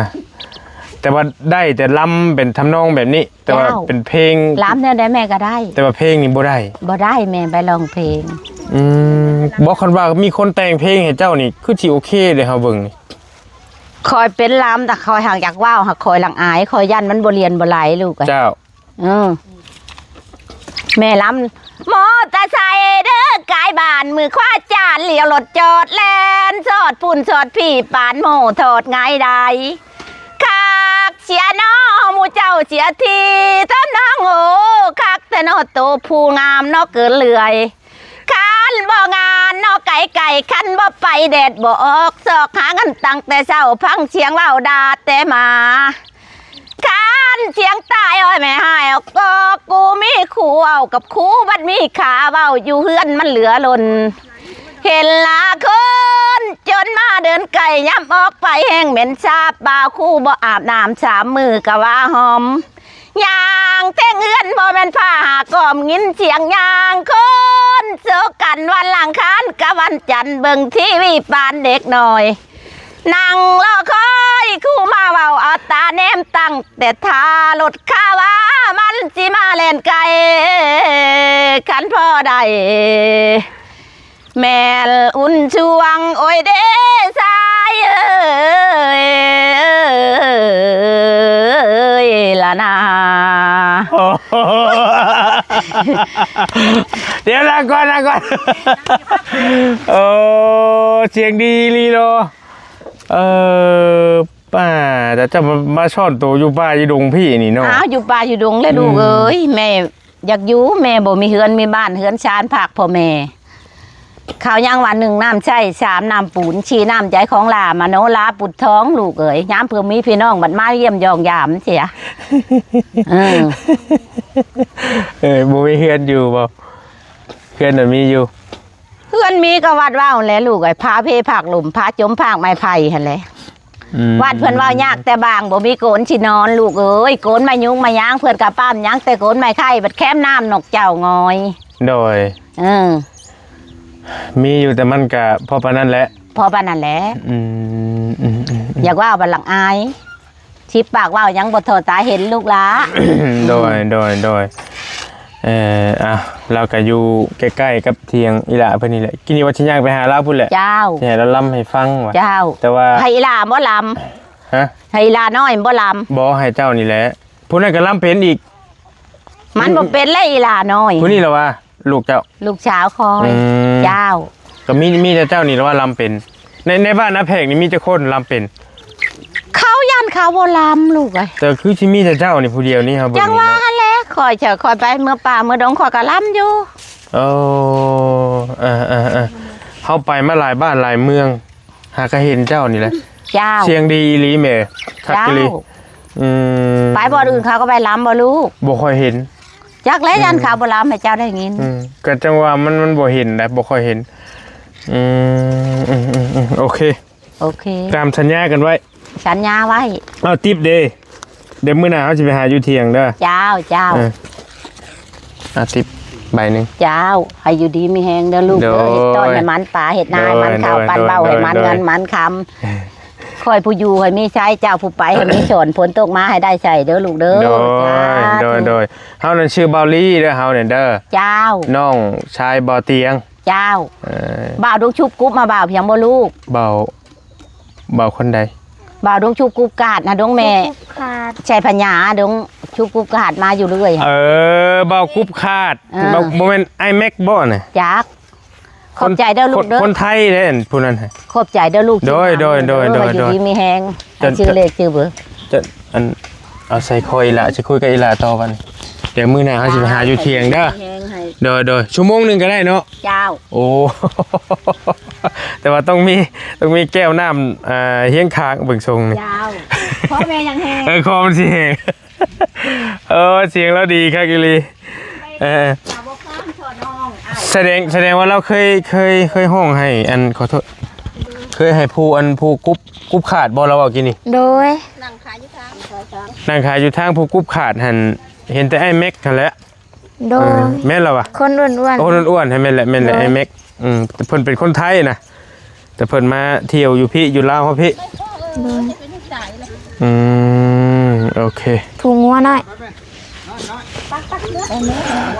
ໆໆ ແຕ່ວ່າໄດ້ແຕ່ລຳເປັນທຳນອງແບບນີ້ ແຕ່ວ່າ ເຈົ້າ ເປັນເພງ ລຳແນວໃດແມ່ກໍໄດ້ ແຕ່ວ່າເພງນີ້ບໍ່ໄດ້ ບໍ່ໄດ້ ແມ່ໄປຮ້ອງເພງ ອືມ ບໍ່ ຄັນວ່າມີຄົນແຕ່ງເພງໃຫ້ເຈົ້ານີ້ ຄືຊິໂອເຄເດ້ ເຮົາເບິ່ງນີ້ ຂ້ອຍເປັນລຳ ແຕ່ຂ້ອຍຫາກຢາກເວົ້າ ຫາກຂ້ອຍລັງອາຍ ຂ້ອຍຢ້ານມັນບໍ່ລຽນບໍ່ໄຫຼລູກເອີຍ. ເຈົ້າ. ເອີ ແມ່ລຳ ມໍເຕີໄຊເດີກາຍບ້ານ ມືຂວາຈານລ້ຽວລົດຈອດແລ່ນ ສອດພຸ້ນສອດພີ້ ປານໂມທອດງ່າຍດາຍ ຄັກເສຍນໍ ໝູ່ເຈົ້າເສຍທີ ທ່ານນ້ອງໂອ ຄັກແທ້ນໍ ໂຕຜູ້ງາມນໍ ເກີນເລື່ອຍ ຄັນບໍ່ງານນໍ ໄກໆ ຄັນບໍ່ໄປແດດບໍ່ອອກ ຊອກຫາເງິນຕັ້ງແຕ່ເຊົ້າ ຟັງສຽງເວົ້າດ່າແຕ່ໝາ ຄັນສຽງຕາຍ ໂອ້ຍ ແມ່ຮ້າຍອອກກອກ ກູມີຄູ່ເວົ້າກັບຄູ ບັດມີຄ່າເວົ້າຢູ່ເຮືອນມັນເຫຼືອລົ້ນ ເຫັນລະຄົນຈົນມາເດີນໄກ ຍາມອອກໄປແຮງເໝັນສາບ ບ່າວຄູບໍ່ອາບນ້ຳສາມມື້ກະວ່າຫອມ ຍ່າງແຕ່ງເຮືອນບໍ່ແມ່ນຜ້າຫາກອມ ຍິນສຽງຍ່າງຄົນໂຊກັນ ວັນອັງຄານກັບວັນຈັນ ເບິ່ງທີວີປານເດັກນ້ອຍ ນັ່ງລໍຄອຍຄູມາເວົ້າ ເອົາຕາແນມຕັ້ງແຕ່ຖ້າ ລົດຄາວາມັນຊິມາແລ່ນໃກ້ ຄັນພໍໄດ້ ແມ່ນອຸ່ນຊ່ວງ ໂອ້ຍເດຊາຍເອີຍ ລະນາ. ໂອ້ໂຫ ດຽວ ນັ່ງກ່ອນ ນັ່ງກ່ອນ ໂອ້ ສຽງດີອີ່ຫຼີເນາະ. ເອີ ປ້າ ແຕ່ເຈົ້າມາ ມາຊ່ອນໂຕຢູ່ປ່າຢູ່ດົງພີ້ນີ້ເນາະ. ອ້າວ ຢູ່ປ່າຢູ່ດົງແຫຼະ ອືມ ລູກເອີຍ ແມ່ ຢາກຢູ່ ແມ່ບໍ່ມີເຮືອນມີບ້ານ ເຮືອນຊານພັກພໍ່ແມ່ ເຂົາຍັງວ່າ ໜຶ່ງ ນ້ຳໃຊ້ ສາມ ນ້ຳປູນ ສີ່ ນ້ຳໃຈຂອງຫຼ້າ ມະໂນລາປຸດທອງ ລູກເອີຍ ຍາມເພື່ອມີພີ່ນ້ອງ ບັດມາຢ້ຽມຢອງຢາມເສຍ ເອີ ເອີ ບໍ່ມີເຮືອນຢູ່ບໍ່? ເຮືອນນະມີຢູ່ ເຮືອນມີກໍວັດເວົ້າແຫຼະລູກເອີຍ ຜາເພຜາກລຸ່ມ ຜາຈົມຜາກໄມ້ໄຜ່ຫັ້ນແຫຼະ ອືມ ວັດເພິ່ນເວົ້າຍາກແຕ່ບາງ ບໍ່ມີໂກນຊິນອນລູກເອີຍ ໂກນໄມ້ຍຸງໄມ້ຍາງ ເພິ່ນກະປ້ຳຍັງແຕ່ໂກນໄມ້ໄຄ ບັດແຄມນ້ຳນົກເຈົ້າງອຍ ໂດຍ ເອີ ມີຢູ່ ແຕ່ມັນກະພໍປານນັ້ນແຫຼະ ພໍປານນັ້ນແຫຼະ ອືມ ອືມ ອືມ ອືມ ຢາກເວົ້າບັດຫຼັງອາຍ ສິບປາກເວົ້າຍັງບໍ່ທໍ່ຕາເຫັນລູກຫຼ້າ ໂດຍ ໂດຍ ໂດຍ ເອີ ອ່ະ ລາວກະຢູ່ໃກ້ໆກັບທ່ຽງອີ່ຫຼ້າເພິ່ນນີ້ແຫຼະ ກິນນີ້ວ່າຊິຍ່າງໄປຫາລາວພຸ້ນແຫຼະ ເຈົ້າ ຊິໃຫ້ລາວລຳໃຫ້ຟັງວ່າ ເຈົ້າ ແຕ່ວ່າ ໃຫ້ອີ່ຫຼ້າບໍ່ລຳ? ຮະ? ໃຫ້ອີ່ຫຼ້ານ້ອຍບໍ່ລຳ? ບໍ່ ໃຫ້ເຈົ້ານີ້ແຫຼະ ຜູ້ນັ້ນກະລຳເປັນອີກ ມັນບໍ່ເປັນແລ້ວອີ່ຫຼ້ານ້ອຍ ຜູ້ນີ້ລະວ່າ ລູກເຈົ້າ ລູກສາວຂ້ອຍ ອືມ ເຈົ້າ ກໍມີ ມີແຕ່ເຈົ້ານີ້ລະວ່າລຳເປັນ ໃນ ໃນບ້ານນາແພກນີ້ມີຈັກຄົນລຳເປັນ? ເຂົາຢ້ານເຂົາບໍ່ລຳລູກເອີຍ ແຕ່ຄືຊິມີແຕ່ເຈົ້ານີ້ຜູ້ດຽວນີ້ ເຮົາເບິ່ງ ຈັ່ງວ່າຫັ້ນແຫຼະ ຂ້ອຍເຈົ້າ ຂ້ອຍໄປເມືອປ່າເມືອດົງ ຂ້ອຍກໍລຳຢູ່ ໂອ້ ເອີ ເອີ ເອີ ເຮົາໄປມາຫຼາຍບ້ານຫຼາຍເມືອງ ຫາກະເຫັນເຈົ້ານີ້ແຫຼະ ເຈົ້າ ສຽງດີອີ່ຫຼີແມ່ ຄັກອີ່ຫຼີ ເຈົ້າ ອືມ ໄປບ່ອນອື່ນເຂົາກໍໄປລຳບໍ່ລູກ? ບໍ່ຄ່ອຍເຫັນ ຈັກແລ້ວ ອືມ ຢ້ານເຂົາບໍ່ລຳໃຫ້ເຈົ້າໄດ້ຍິນ ອືມ ກໍຈັ່ງວ່າມັນ ມັນບໍ່ເຫັນໄດ໋ ບໍ່ຄ່ອຍເຫັນ ອືມ ອືມ ອືມ ອືມ ໂອເຄ ໂອເຄ ຕາມສັນຍາກັນໄວ້ ສັນຍາໄວ້ ເອົາຕິບເດ້ ດຽວມື້ໜ້າເຮົາຊິໄປຫາຢູ່ທ່ຽງເດີ ເຈົ້າ ເຈົ້າ ເອີ ເອົາຕິບໃບໜຶ່ງ ເຈົ້າ ໃຫ້ຢູ່ດີມີແຮງເດີລູກເດີ ໂດຍ ເຮັດຕ້ອນໃຫ້ມັນ ປາເຮັດນາໃຫ້ມັນ ໂດຍ ເຂົ້າ ໂດຍ ປັນເບົາໃຫ້ມັນ ໂດຍ ເງິນມັນຄຳ ຂ້ອຍຜູ້ຢູ່ໃຫ້ມີໄຊ ເຈົ້າຜູ້ໄປໃຫ້ມີສອນ ຝົນຕົກມາໃຫ້ໄດ້ໃຊ້ເດີລູກເດີ ໂດຍ ສາທຸ ໂດຍ ໂດຍ ເຮົານັ້ນຊື່ບ່າວລີເດີ ເຮົານີ້ເດີ ເຈົ້າ ນ້ອງຊາຍບ່າວຕຽງ ເຈົ້າ ເອີ ບ່າວດົງຊຸບກຸບ ມາບ່າວພຽງບໍ່ລູກ? ບ່າວ ບ່າວຄົນໃດ? ບ່າວດົງຊຸບກຸບກາດນະ ດົງແມ່ ໃຊ້ພະຍາດົງຊຸບກຸບກາດມາຢູ່ເລື້ອຍ ເອີ ບ່າວກຸບຂາດ ເອີ ບໍ່ແມ່ນອ້າຍແມັກບໍ່ນະ? ຈັກ ຂອບໃຈເດີລູກເດີ ຄົນໄທເດ້ຜູ້ນັ້ນ ຂອບໃຈເດີລູກ ໂດຍ ໂດຍ ໂດຍ ໂດຍ ຢູ່ດີມີແຮງ ຊື່ເລກຊື່ເບີ ຈະ ອັນ ເອົາໃສ່ຄໍອີ່ຫຼ້າ ຊິຄຸຍກັບອີ່ຫຼ້າຕໍ່ບັດນີ້ ດຽວມື້ໜ້າເຮົາຊິໄປຫາຢູ່ທ່ຽງເດີ ໂດຍ ໂດຍ ຊົ່ວໂມງໜຶ່ງກໍໄດ້ເນາະ ເຈົ້າ ໂອ້ ແຕ່ວ່າຕ້ອງມີ ຕ້ອງມີແກ້ວນ້ຳ ອ່າ ຮຽງຂ້າງເບິ່ງຊົງນີ້ ເຈົ້າ ຄໍແມ່ຍັງແຫ້ງ ເອີ ຄໍມັນຊິແຫ້ງ ເອີ ສຽງລາວດີຄັກອີ່ຫຼີ ເອີ ສະແດງ ສະແດງວ່າລາວເຄີຍ ເຄີຍ ເຄີຍຮ້ອງໃຫ້ ອັນ ຂໍໂທດ ເຄີຍໃຫ້ຜູ້ ອັນ ຜູ້ກຸບ ກຸບຂາດບໍ່ ລາວເວົ້າກີ້ນີ້? ໂດຍ ນັ່ງຂາຍຢູ່ທາງ ນັ່ງຂາຍຢູ່ທາງ ຜູ້ກຸບຂາດຫັ້ນ ເຫັນແຕ່ອ້າຍແມັກຫັ້ນແຫຼະ ໂດຍ ເອີ ແມ່ນລະວະ ຄົນອ້ວນໆ ຄົນອ້ວນໆ ໃຫ້ແມ່ນແຫຼະ ແມ່ນແຫຼະ ໂດຍ ອ້າຍແມັກ ອືມ ແຕ່ເພິ່ນເປັນຄົນໄທນະ ແຕ່ເພິ່ນມາທ່ຽວຢູ່ພີ້ ຢູ່ລາວເຮົາພີ້ ໂດຍ ອືມ ໂອເຄ ຜູ້ງົວນ້ອຍ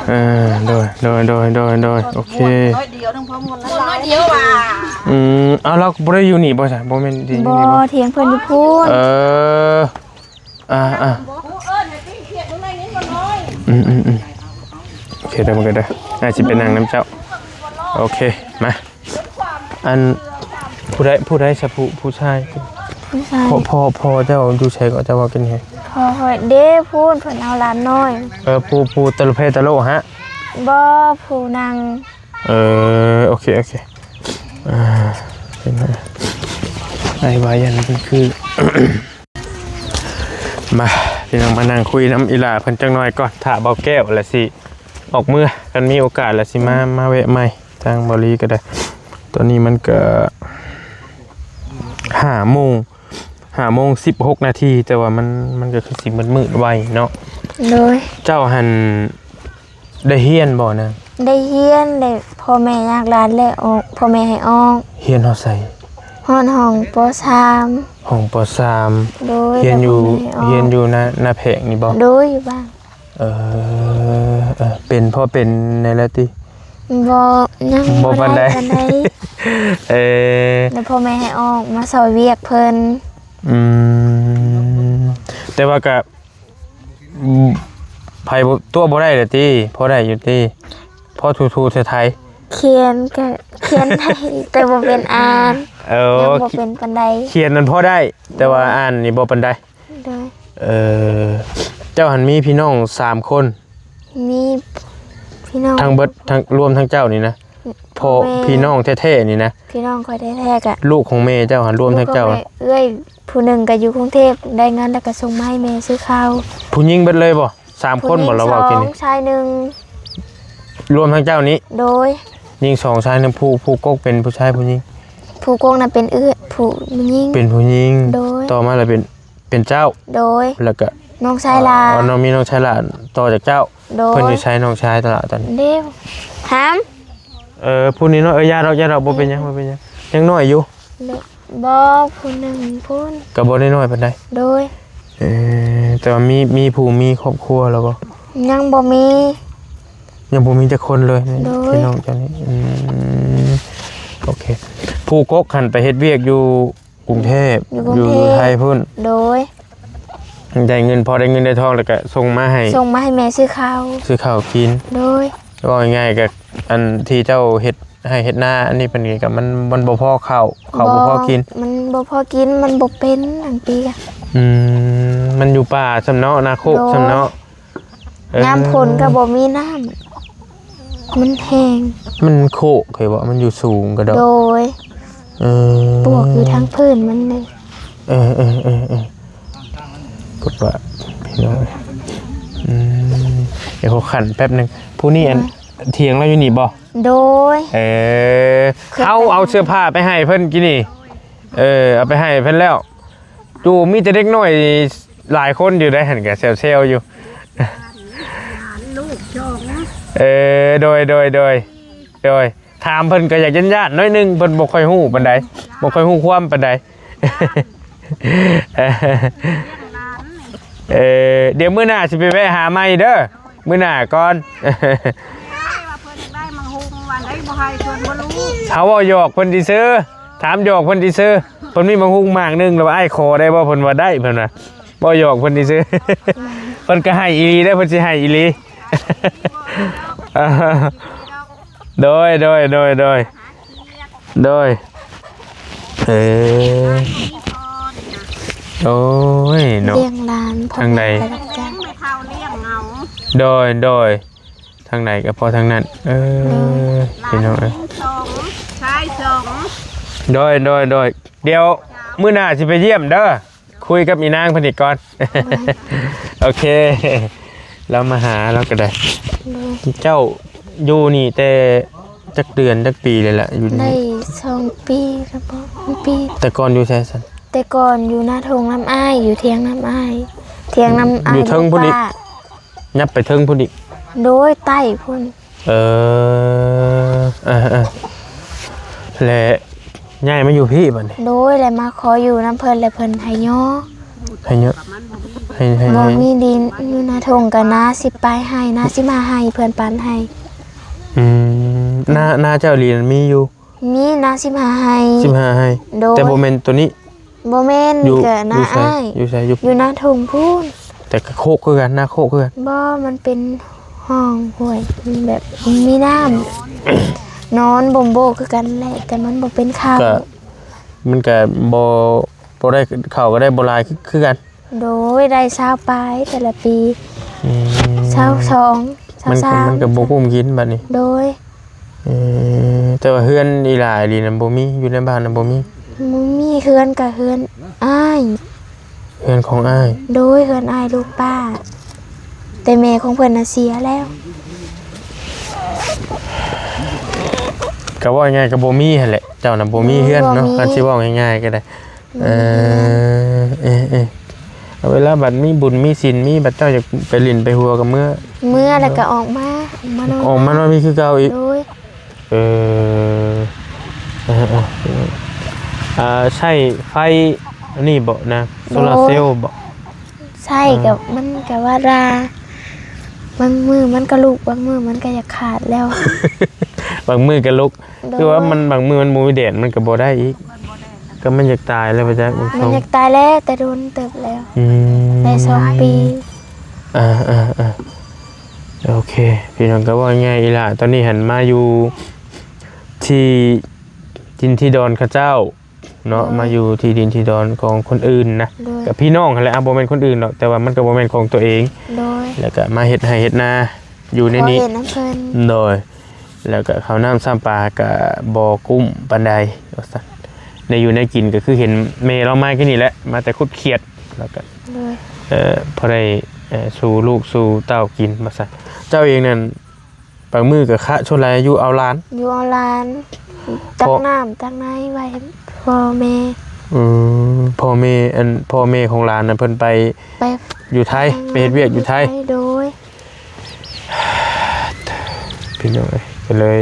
ເອີ ໂດຍ ໂດຍ ໂດຍ ໂດຍ ໂດຍ ໂອເຄ ນ້ອຍດຽວ ໜຶ່ງພໍມ່ວນຫຼາຍ ນ້ອຍດຽວວ່າ ອືມ ເອົາ ລາວກໍບໍ່ໄດ້ຢູ່ນີ້ບໍ່ຊະ? ບໍ່ແມ່ນທີ່ຢູ່ ບໍ່ ນີ້ບໍ່? ຖຽງເພິ່ນຢູ່ພຸ້ນ ເອີ ອ່າໆ ອືມໆໆ ໂອເຄ ເດີ ມັນກໍເດີ ອາດຊິໄປນັ່ງນຳເຈົ້າ ໂອເຄ ມາ. ອັນ ຜູ້ໃດ ຜູ້ໃດສະ ຜູ້ ຜູ້ຊາຍ ຜູ້ຊາຍ ພໍ່ ພໍ່ ພໍ່ເຈົ້າຢູ່ໃສກໍ ເຈົ້າເວົ້າກັນແຮງ ພໍ່ຂ້ອຍເດ້ ພຸ້ນ ເພິ່ນເອົາຫຼານນ້ອຍ ເອີ ຜູ້ ຜູ້ຕະລຸເພຕະໂລຫະ ບໍ່ ຜູ້ນັ່ງ ເອີ ໂອເຄ ໂອເຄ ອ່າ ເປັນໄງ ອ້າຍວ່າຢ້ານເປັນຄື ມາ ພີ່ນ້ອງ ມານັ່ງຄຸຍນຳອີ່ຫຼ້າເພິ່ນຈັກໜ້ອຍກ່ອນ ຖ້າເບົາແກ້ວລະຊິອອກເມືອ ຄັນມີໂອກາດລະຊິມາ ມາແວະໃໝ່ ທາງເບົາຫຼີກໍໄດ້ ຕອນນີ້ມັນກໍຫ້າໂມງ ຫ້າໂມງສິບຫົກນາທີ ແຕ່ວ່າມັນ ມັນກໍຄືຊິມືດໆໄວເນາະ ໂດຍ ເຈົ້າຫັ້ນ ໄດ້ຮຽນບໍ່ນາງ? ໄດ້ຮຽນ ໄດ້ ພໍ່ແມ່ຢາກຫຼານແລ້ວອອກ ພໍ່ແມ່ໃຫ້ອອກ ຮຽນຮອດໃສ? ຮອດຫ້ອງ ປໍສາມ ຫ້ອງ ປໍສາມ ໂດຍ ຮຽນຢູ່ ແລ້ວພໍ່ແມ່ໃຫ້ອອກ ຮຽນຢູ່ນາ ນາແພງນີ້ບໍ່? ໂດຍ ຢູ່ບ້ານ ເອີ ເອີ ເປັນ ພໍເປັນແດ່ແລ້ວຕິ? ບໍ່ ຍັງບໍ່ປານໃດ ບໍ່ໄດ້ປານໃດ ເອີ ແລ້ວພໍ່ແມ່ໃຫ້ອອກມາຊ່ອຍວຽກເພິ່ນ ອືມ ແຕ່ວ່າກະ ອືມ ໃຜບໍ່ ຕົວະບໍ່ໄດ້ລະຕິ ພໍໄດ້ຢູ່ຕິ ພໍຖູໆໄຖໆ ຂຽນກະຂຽນໄດ້ ແຕ່ບໍ່ເປັນອ່ານ ເອີ ຍັງບໍ່ເປັນປານໃດ ຂຽນນັ້ນພໍໄດ້ ແຕ່ວ່າອ່ານນີ້ບໍ່ປານໃດ ໂດຍ ເອີ ເຈົ້າຫັ້ນມີພີ່ນ້ອງສາມຄົນ ມີພີ່ນ້ອງ ທັງເບິດ ທັງ ລວມທັງເຈົ້ານີ້ນະ ພໍ່ ພໍ່ແມ່ ພີ່ນ້ອງແທ້ໆນີ້ນະ ພີ່ນ້ອງຂ້ອຍແທ້ໆກະ ລູກຂອງແມ່ເຈົ້າຫັ້ນ ລວມທັງເຈົ້າ ລູກຂອງແມ່ ເອື້ອຍຜູ້ໜຶ່ງກໍຢູ່ກຸງເທບ ໄດ້ເງິນແລ້ວກໍສົ່ງມາໃຫ້ແມ່ຊື້ເຂົ້າ ຜູ້ຍິງເບິດເລີຍບໍ່? ສາມຄົນບໍ່ລະເວົ້າກິນນີ້? ຜູ້ຍິງສອງ ຊາຍໜຶ່ງ ລວມທັງເຈົ້ານີ້? ໂດຍ ຍິງສອງ ຊາຍໜຶ່ງ ຜູ້ ຜູ້ກົກເປັນຜູ້ຊາຍຜູ້ຍິງ? ຜູ້ກົກນະເປັນເອື້ອຍ ຜູ້ຍິງ ເປັນຜູ້ຍິງ ໂດຍ ຕໍ່ມາລະເປັນ ເປັນເຈົ້າ ໂດຍ ແລ້ວກະນ້ອງຊາຍຫຼ້າ ອໍ ນ້ອງ ມີນ້ອງຊາຍຫຼ້າຕໍ່ຈາກເຈົ້າ ໂດຍ ເພິ່ນຢູ່ໃສນ້ອງຊາຍຕະຫຼາດຕອນນີ້? ເດ້ ຖາມ ເອີ ຜູ້ນ້ອຍໆ ເອີ ຢ່າດອກ ຢ່າດອກ ບໍ່ເປັນຫຍັງ ບໍ່ເປັນຫຍັງ ຍັງນ້ອຍຢູ່ ບໍ່ ຜູ້ໜຶ່ງພຸ້ນ ກໍບໍ່ໄດ້ນ້ອຍປານໃດ ໂດຍ ເອີ ແຕ່ວ່າມີ ມີຜູ້ມີຄອບຄົວແລ້ວບໍ່? ຍັງບໍ່ມີ ຍັງບໍ່ມີຈັກຄົນເລີຍ ໂດຍ ພີ່ນ້ອງເຈົ້ານີ້ ອືມ ໂອເຄ ຜູ້ກົກຫັ້ນໄປເຮັດວຽກຢູ່ ກຸງເທບ ຢູ່ກຸງເທບ ຢູ່ໄທພຸ້ນ ໂດຍ ໄດ້ເງິນ ພໍໄດ້ເງິນໄດ້ທອງ ແລ້ວກະສົ່ງມາໃຫ້ ສົ່ງມາໃຫ້ແມ່ຊື້ເຂົ້າ ຊື້ເຂົ້າກິນ ໂດຍ ເວົ້າງ່າຍໆ ກະ ອັນທີ່ເຈົ້າເຮັດໄຮ່ເຮັດນາ ອັນນີ້ເພິ່ນກະ ມັນ ມັນບໍ່ພໍເຂົ້າ ເຂົ້າບໍ່ພໍກິນ ມັນບໍ່ພໍກິນ ມັນບໍ່ເປັນ ບາງປີກະ ອືມ ມັນຢູ່ປ່າຊ້ຳເນາະ ນາໂຄກຊ້ຳເນາະ ໂດຍ ເອີ ຍາມຝົນກໍບໍ່ມີນ້ຳ ມັນແຫ້ງ ມັນໂຄກ ເຄີຍເວົ້າ ມັນຢູ່ສູງກະດອກ ໂດຍ ເອີ ປວກຢູ່ທາງພື້ນມັນເດ້ ເອີ ເອີ ເອີ ເອີ ກົດວ່າ ພີ່ນ້ອງ ອືມ ດຽວຂໍຂັນແປັບໜຶ່ງ ຜູ້ນີ້ ອັນ ຖຽງລາວຢູ່ນີ້ບໍ່? ໂດຍ ເອີ ເອົາ ເອົາເສື້ອຜ້າໄປໃຫ້ເພິ່ນກີ້ນີ້ ເອີ ເອົາໄປໃຫ້ເພິ່ນແລ້ວ ໂອ້ ມີແຕ່ເດັກນ້ອຍຫຼາຍຄົນຢູ່ໃດຫັ້ນ ກະແຊວໆຢູ່ ເອີ ໂດຍ ໂດຍ ໂດຍ ໂດຍ ຖາມເພິ່ນກໍຢາກຢ້ານໆໜ້ອຍໜຶ່ງ ເພິ່ນບໍ່ຄ່ອຍຮູ້ປານໃດ ບໍ່ຄ່ອຍຮູ້ຄວາມປານໃດ ເອີ ດຽວມື້ໜ້າຊິໄປແວະຫາໃໝ່ເດີ ມື້ໜ້າກ່ອນ ວ່າເພິ່ນຢາກໄດ້ໝາກຫຸ່ງ ວ່າໄດ້ບໍ່ໃຫ້ເພິ່ນບໍ່ຮູ້ ເຮົາເວົ້າຫຍອກເພິ່ນຊື່ໆ ຖາມຫຍອກເພິ່ນຊື່ໆ ເພິ່ນມີໝາກຫຸ່ງໝາກໜຶ່ງ ແລ້ວວ່າອ້າຍຂໍໄດ້ບໍ່ ເພິ່ນວ່າໄດ້ ເພິ່ນວ່າ ເວົ້າຫຍອກເພິ່ນຊື່ໆ ເພິ່ນກໍໃຫ້ອີ່ຫຼີເດີ ເພິ່ນຊິໃຫ້ອີ່ຫຼີ ໂດຍ ໂດຍ ໂດຍ ໂດຍ ໂດຍ ເອີ ໂອ້ຍເນາະ ລ້ຽງຫຼານ ທາງໃດ ແມ່ເຖົ້າລ້ຽງເອົາ ໂດຍ ໂດຍ ທາງໃດກໍພໍທາງນັ້ນ ເອີ ໂດຍ ພີ່ນ້ອງເອີຍ ຍິງສອງ ຊາຍສອງ ໂດຍ ໂດຍ ໂດຍ ດຽວມື້ໜ້າຊິໄປຢ້ຽມເດີ ຄຸຍກັບອີນາງເພິ່ນອີກກ່ອນ ໂດຍ ໂອເຄ ລາວມາຫາລາວກໍໄດ້ ໂດຍ ເຈົ້າຢູ່ນີ້ແຕ່ຈັກເດືອນຈັກປີແລ້ວລະ ຢູ່ນີ້ ໄດ້ສອງປີແລ້ວບໍ່ ປີ ແຕ່ກ່ອນຢູ່ໃສຊັ້ນ? ແຕ່ກ່ອນຢູ່ນາທົ່ງນຳອ້າຍ ຢູ່ຖຽງນຳອ້າຍ ຖຽງນຳອ້າຍ ຢູ່ເທິງພຸ້ນອີກ ຍັບໄປເທິງພຸ້ນອີກ ໂດຍ ໃຕ້ພຸ້ນ ເອີ ເອີ ເອີ ແລະ ຍ້າຍມາຢູ່ພີ້ບັດນີ້ ໂດຍ ແລະ ມາຂໍຢູ່ນຳເພິ່ນ ແລະ ເພິ່ນໃຫ້ຍໍ ໃຫ້ຍໍ ໃຫ້ ໃຫ້ ບໍ່ ໃຫ້ ມີດິນ ຢູ່ນາທົ່ງກໍນາສິບປາຍໄຮ່ ນາສິບຫ້າໄຮ່ ເພື່ອນປັນໃຫ້. ອືມ ນາ ນາເຈົ້າອີ່ຫຼີນັ້ນມີຢູ່? ມີນາສິບຫ້າໄຮ່ ສິບຫ້າໄຮ່. ໂດຍ ແຕ່ບໍ່ແມ່ນໂຕນີ້? ບໍ່ແມ່ນ ຢູ່ ກໍນາ ຢູ່ໃສ? ອ້າຍ ຢູ່ໃສ? ຢູ່ ຢູ່ນາທົ່ງພຸ້ນ. ແຕ່ກໍໂຄກຄືກັນ ນາໂຄກຄືກັນ? ບໍ່ ມັນເປັນຮ່ອງຫ້ວຍ ມັນແບບມີນ້ຳ ນອນບົ່ມໂບ້ຄືກັນແຫຼະ ແຕ່ມັນບໍ່ເປັນເຂົ້າ. ກໍ ມັນກໍບໍ່ ບໍ່ໄດ້ ເຂົ້າກໍໄດ້ບໍ່ຫຼາຍຄື ຄືກັນ. ໂດຍ ໄດ້ຊາວປາຍແຕ່ລະປີ. ອືມ ຊາວສອງ ຊາວສາມ ມັນກໍ ມັນກໍບໍ່ກຸ້ມກິນບັດນີ້. ໂດຍ. ເອີ ແຕ່ວ່າເຮືອນອີ່ຫຼ້າອີ່ຫຼີນັ້ນບໍ່ມີ ຢູ່ໃນບ້ານນັ້ນບໍ່ມີ? ບໍ່ມີ ເຮືອນກໍເຮືອນອ້າຍ. ເຮືອນຂອງອ້າຍ? ໂດຍ ເຮືອນອ້າຍລູກປ້າ ແຕ່ແມ່ຂອງເພິ່ນນະເສຍແລ້ວ. ກໍເວົ້າງ່າຍໆ ກໍບໍ່ມີຫັ້ນແຫຼະ ເຈົ້ານະບໍ່ມີເຮືອນເນາະ. ບໍ່ມີ ຄັນຊິເວົ້າງ່າຍໆ ກໍໄດ້. ເອີ ເອີ ເອີ ເວລາບັດມີບຸນມີສິນ ມີບັດເຈົ້າຢາກໄປຫຼິ້ນໄປຫົວກໍເມືອ ເມືອແລ້ວກໍອອກມາ ອອກມານອນ ອອກມານອນພີ້ຄືເກົ່າອີກ. ໂດຍ. ເອີ ເອີ ເອີ ອ່າ ໃຊ້ໄຟອັນນີ້ບໍ່ນະ? ໂຊລາເຊວບໍ່? ໃຊ້ ເອີ ກໍ ມັນກໍວ່າລາ ບາງມື້ມັນກໍລຸກ ບາງມື້ມັນກໍຢາກຂາດແລ້ວ ບາງມື້ກໍລຸກ. ໂດຍ. ຄືວ່າມັນ ບາງມື້ມັນບໍ່ມີແດດ ມັນກໍບໍ່ໄດ້ອີກ ກໍມັນຢາກຕາຍແລ້ວ ບໍ່ຈັກ ມັນຢາກຕາຍແລ້ວ ແຕ່ດົນເຕີບແລ້ວ. ອືມ ໄດ້ສອງປີ. ອ່າໆໆ ໂອເຄ ພີ່ນ້ອງ ກໍເວົ້າງ່າຍໆ ອີ່ຫຼ້າຕອນນີ້ຫັ້ນມາຢູ່ທີ່ດິນທີ່ດອນເຂົາເຈົ້າເນາະ. ໂດຍ. ມາຢູ່ທີ່ດິນທີ່ດອນຂອງຄົນອື່ນນະ. ໂດຍ. ກໍພີ່ນ້ອງຫັ້ນແຫຼະ ອ່າ ບໍ່ແມ່ນຄົນອື່ນດອກ ແຕ່ວ່າມັນກໍບໍ່ແມ່ນຂອງຕົວເອງ. ໂດຍ. ແລ້ວກໍມາເຮັດໄຮ່ເຮັດນາຢູ່ໃນນີ້. ເຮັດນຳເພິ່ນ. ໂດຍ. ແລ້ວກໍເຂົ້ານ້ຳຊ້ຳປາກໍບໍ່ກຸ້ມປານໃດວ່າຊັ້ນ ແນວຢູ່ແນວກິນກໍຄືເຫັນແມ່ລາວມາກິນນີ້ແຫຼະ ມາແຕ່ຂຸດຂຽດ ແລ້ວກໍ ໂດຍ ເອີ ພໍໄດ້ ເອີ ສູ່ລູກສູ່ເຕົ້າກິນວ່າຊັ້ນ. ເຈົ້າເອງນັ້ນບາງມື້ກໍຄະຊົນຫຼາຍຢູ່ເອົາຫຼານ ຢູ່ເອົາຫຼານ ຕັກນ້ຳຕັກໃນໄວ້ໃຫ້ພໍ່ແມ່. ອືມ ພໍ່ແມ່ ອັນ ພໍ່ແມ່ຂອງຫຼານນັ້ນເພິ່ນໄປ ໄປຢູ່ໄທ ໄປເຮັດວຽກຢູ່ໄທ. ໂດຍ. ພີ່ນ້ອງເອີຍ ກໍເລີຍ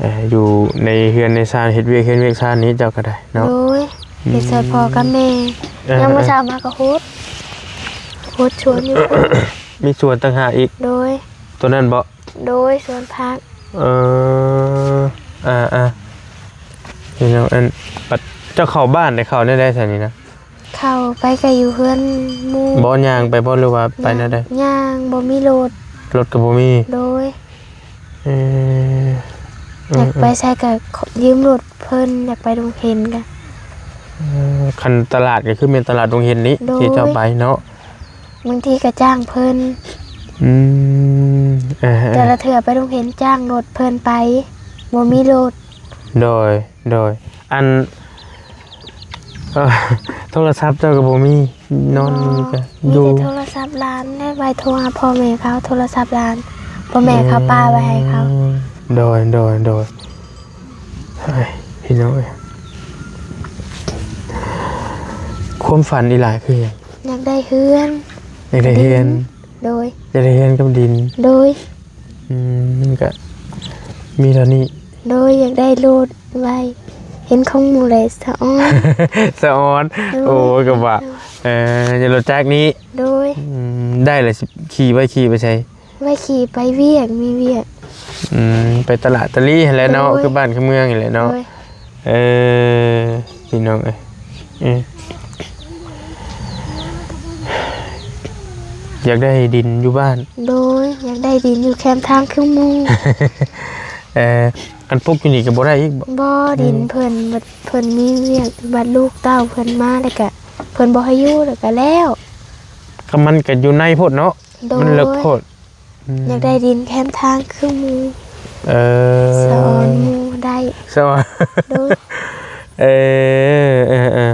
ເອີ ຢູ່ໃນເຮືອນໃນຊານ ເຮັດວຽກເຮືອນວຽກຊານນີ້ເຈົ້າກໍໄດ້ເນາະ. ໂດຍ. ອືມ ເຮັດຊ່ອຍພໍ່ກັບແມ່. ເອີ ຍາມມື້ເຊົ້າມາກໍຫົດ ຫົດສວນຢູ່. ມີສວນຕ່າງຫາກອີກ? ໂດຍ. ຕົວນັ້ນບໍ? ໂດຍ ສວນຜັກ. ເອີ ອ່າໆ ພີ່ນ້ອງ ອັນ ບັດເຈົ້າເຂົ້າບ້ານໄດ້ ເຂົ້າແນວໃດຊະນີ້ນະ? ເຂົ້າໄປກໍຢູ່ເຮືອນໝູ່. ບໍ່ ຍ່າງໄປບໍ່ ຫຼືວ່າໄປແນວໃດ? ຍ່າງ ບໍ່ມີລົດ ລົດກໍບໍ່ມີ. ໂດຍ. ເອີ ຢາກໄປໃສກໍຢືມລົດເພິ່ນ ຢາກໄປດົງເຫັນກໍ. ເອີ ຄັນຕະຫຼາດກໍຄືແມ່ນຕະຫຼາດດົງເຫັນນີ້ ໂດຍ ທີ່ເຈົ້າໄປເນາະ. ບາງທີກໍຈ້າງເພິ່ນ. ອືມ ເອີ ແຕ່ລະເທື່ອໄປໂຮງຮຽນຈ້າງລົດເພິ່ນໄປ ບໍ່ມີລົດ. ໂດຍ ໂດຍ. ອັນ ເອີ ໂທລະສັບເຈົ້າກໍບໍ່ມີ ນອນ ບໍ່ ກໍ ມີ ຢູ່ ແຕ່ໂທລະສັບຫຼານ ແລະ ໄວ້ໂທຫາພໍ່ແມ່ເຂົາ ໂທລະສັບຫຼານ ພໍ່ແມ່ເຂົາ ອືມ ປະໄວ້ໃຫ້ເຂົາ. ໂດຍ ໂດຍ ໂດຍ. ເຮີ້ຍ ພີ່ນ້ອງເອີຍ ຄວາມຝັນອີ່ຫຼ້າຄືຫຍັງ? ຢາກໄດ້ເຮືອນ ຢາກໄດ້ເຮືອນ. ໂດຍ. ຢາກໄດ້ເຮືອນກັບດິນ. ໂດຍ. ອືມ ມັນກະມີເທົ່ານີ້. ໂດຍ. ຢາກໄດ້ລົດໄວ້ ເຫັນຂອງໝູ່ແລ້ວສະອອນ ສະອອນ. ໂດຍ. ໂອ້ຍ ກໍວ່າ ເອີ ຢາກລົດຈັກນີ້. ໂດຍ. ອືມ ໄດ້ລະ ຊິຂີ່ໄວ້ ຂີ່ໄປໃສ? ໄວ້ຂີ່ໄປວຽກ ມີວຽກ. ອືມ ໄປຕະຫຼາດຕະລີຫັ້ນແຫຼະເນາະ. ໂດຍ. ຄືບ້ານຄືເມືອງນີ້ແຫຼະເນາະ. ໂດຍ. ເອີ ພີ່ນ້ອງເອີຍ ເອີ ຢາກໄດ້ດິນຢູ່ບ້ານ. ໂດຍ. ຢາກໄດ້ດິນຢູ່ແຄມທາງຄືໝູ່. ເອີ ອັນປຸກຢູ່ນີ້ກໍບໍ່ໄດ້ອີກບໍ? ບໍ່. ອືມ ດິນເພິ່ນ ບັດເພິ່ນມີວຽກ ບັດລູກເຕົ້າເພິ່ນມາ ແລ້ວກະເພິ່ນບໍ່ໃຫ້ຢູ່ ແລ້ວກະແລ້ວ. ກໍມັນກໍຢູ່ໃນໂພດເນາະ. ໂດຍ. ມັນເລິກໂພດ. ອືມ ຢາກໄດ້ດິນແຄມທາງຄືໝູ່. ເອີ ສະອອນໝູ່ໄດ້. ສະອອນ. ໂດຍ. ເອີ ເອີ ເອີ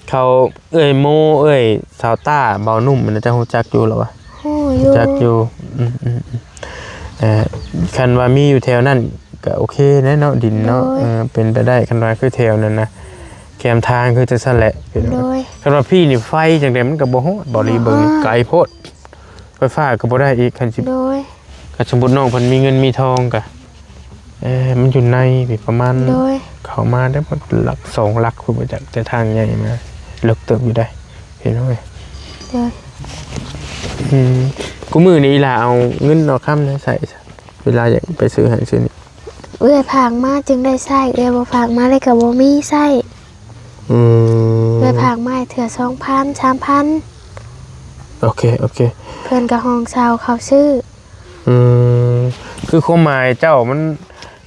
ເຂົາ ເອື້ອຍໂມ ເອື້ອຍສາວຕ້າ ເບົາໜຸ່ມ ອັນນັ້ນເຈົ້າຮູ້ຈັກຢູ່ລະວະ? ຮູ້ຢູ່. ຮູ້ຈັກຢູ່. ອືມ ອືມ ອືມ. ເອີ ຄັນວ່າມີຢູ່ແຖວນັ້ນກໍໂອເຄແຫຼະເນາະ ດິນເນາະ. ໂດຍ. ເອີ ເປັນໄປໄດ້ ຄັນວ່າຄືແຖວນັ້ນນະ ແຄມທາງຄືຈັ່ງຊັ້ນແຫຼະ. ໂດຍ. ຄັນວ່າພີ້ນີ້ໄຟຈັ່ງໃດມັນກໍບໍ່ຮອດ ບໍ່ລີເບິ່ງ ບໍ່ຮອດ ໄກໂພດ. ໄຟຟ້າກໍບໍ່ໄດ້ອີກ ຄັນຊິ ໂດຍ ຄັນສົມມຸດນ້ອງເພິ່ນມີເງິນມີທອງກະ ເອີ ມັນຢູ່ໃນນີ້ປະມານ ໂດຍ ເຂົ້າມາໄດ້ປະມານຫຼັກສອງຫຼັກພຸ້ນບໍ່ຈັກ ແຕ່ທາງໃຫຍ່ມາ ເລິກເຕີບຢູ່ໃດ໋ ເຫັນບໍ່ເອີຍ? ໂດຍ. ອືມ ຄູ່ມື້ນີ້ອີ່ຫຼ້າເອົາເງິນເອົາຄຳໃສ ເວລາຢາກໄປຊື້ຫັ້ນຊື້ນີ້? ເອື້ອຍຝາກມາຈຶ່ງໄດ້ໃຊ້ ເອື້ອຍບໍ່ຝາກມາແລ້ວກໍບໍ່ມີໃຊ້. ອືມ ເອື້ອຍຝາກມາເທື່ອສອງພັນ ສາມພັນ. ໂອເຄ ໂອເຄ ເພິ່ນກໍຫ້ອງເຊົ່າເຂົາຊື້. ອືມ ຄືຄວາມໝາຍເຈົ້າມັນ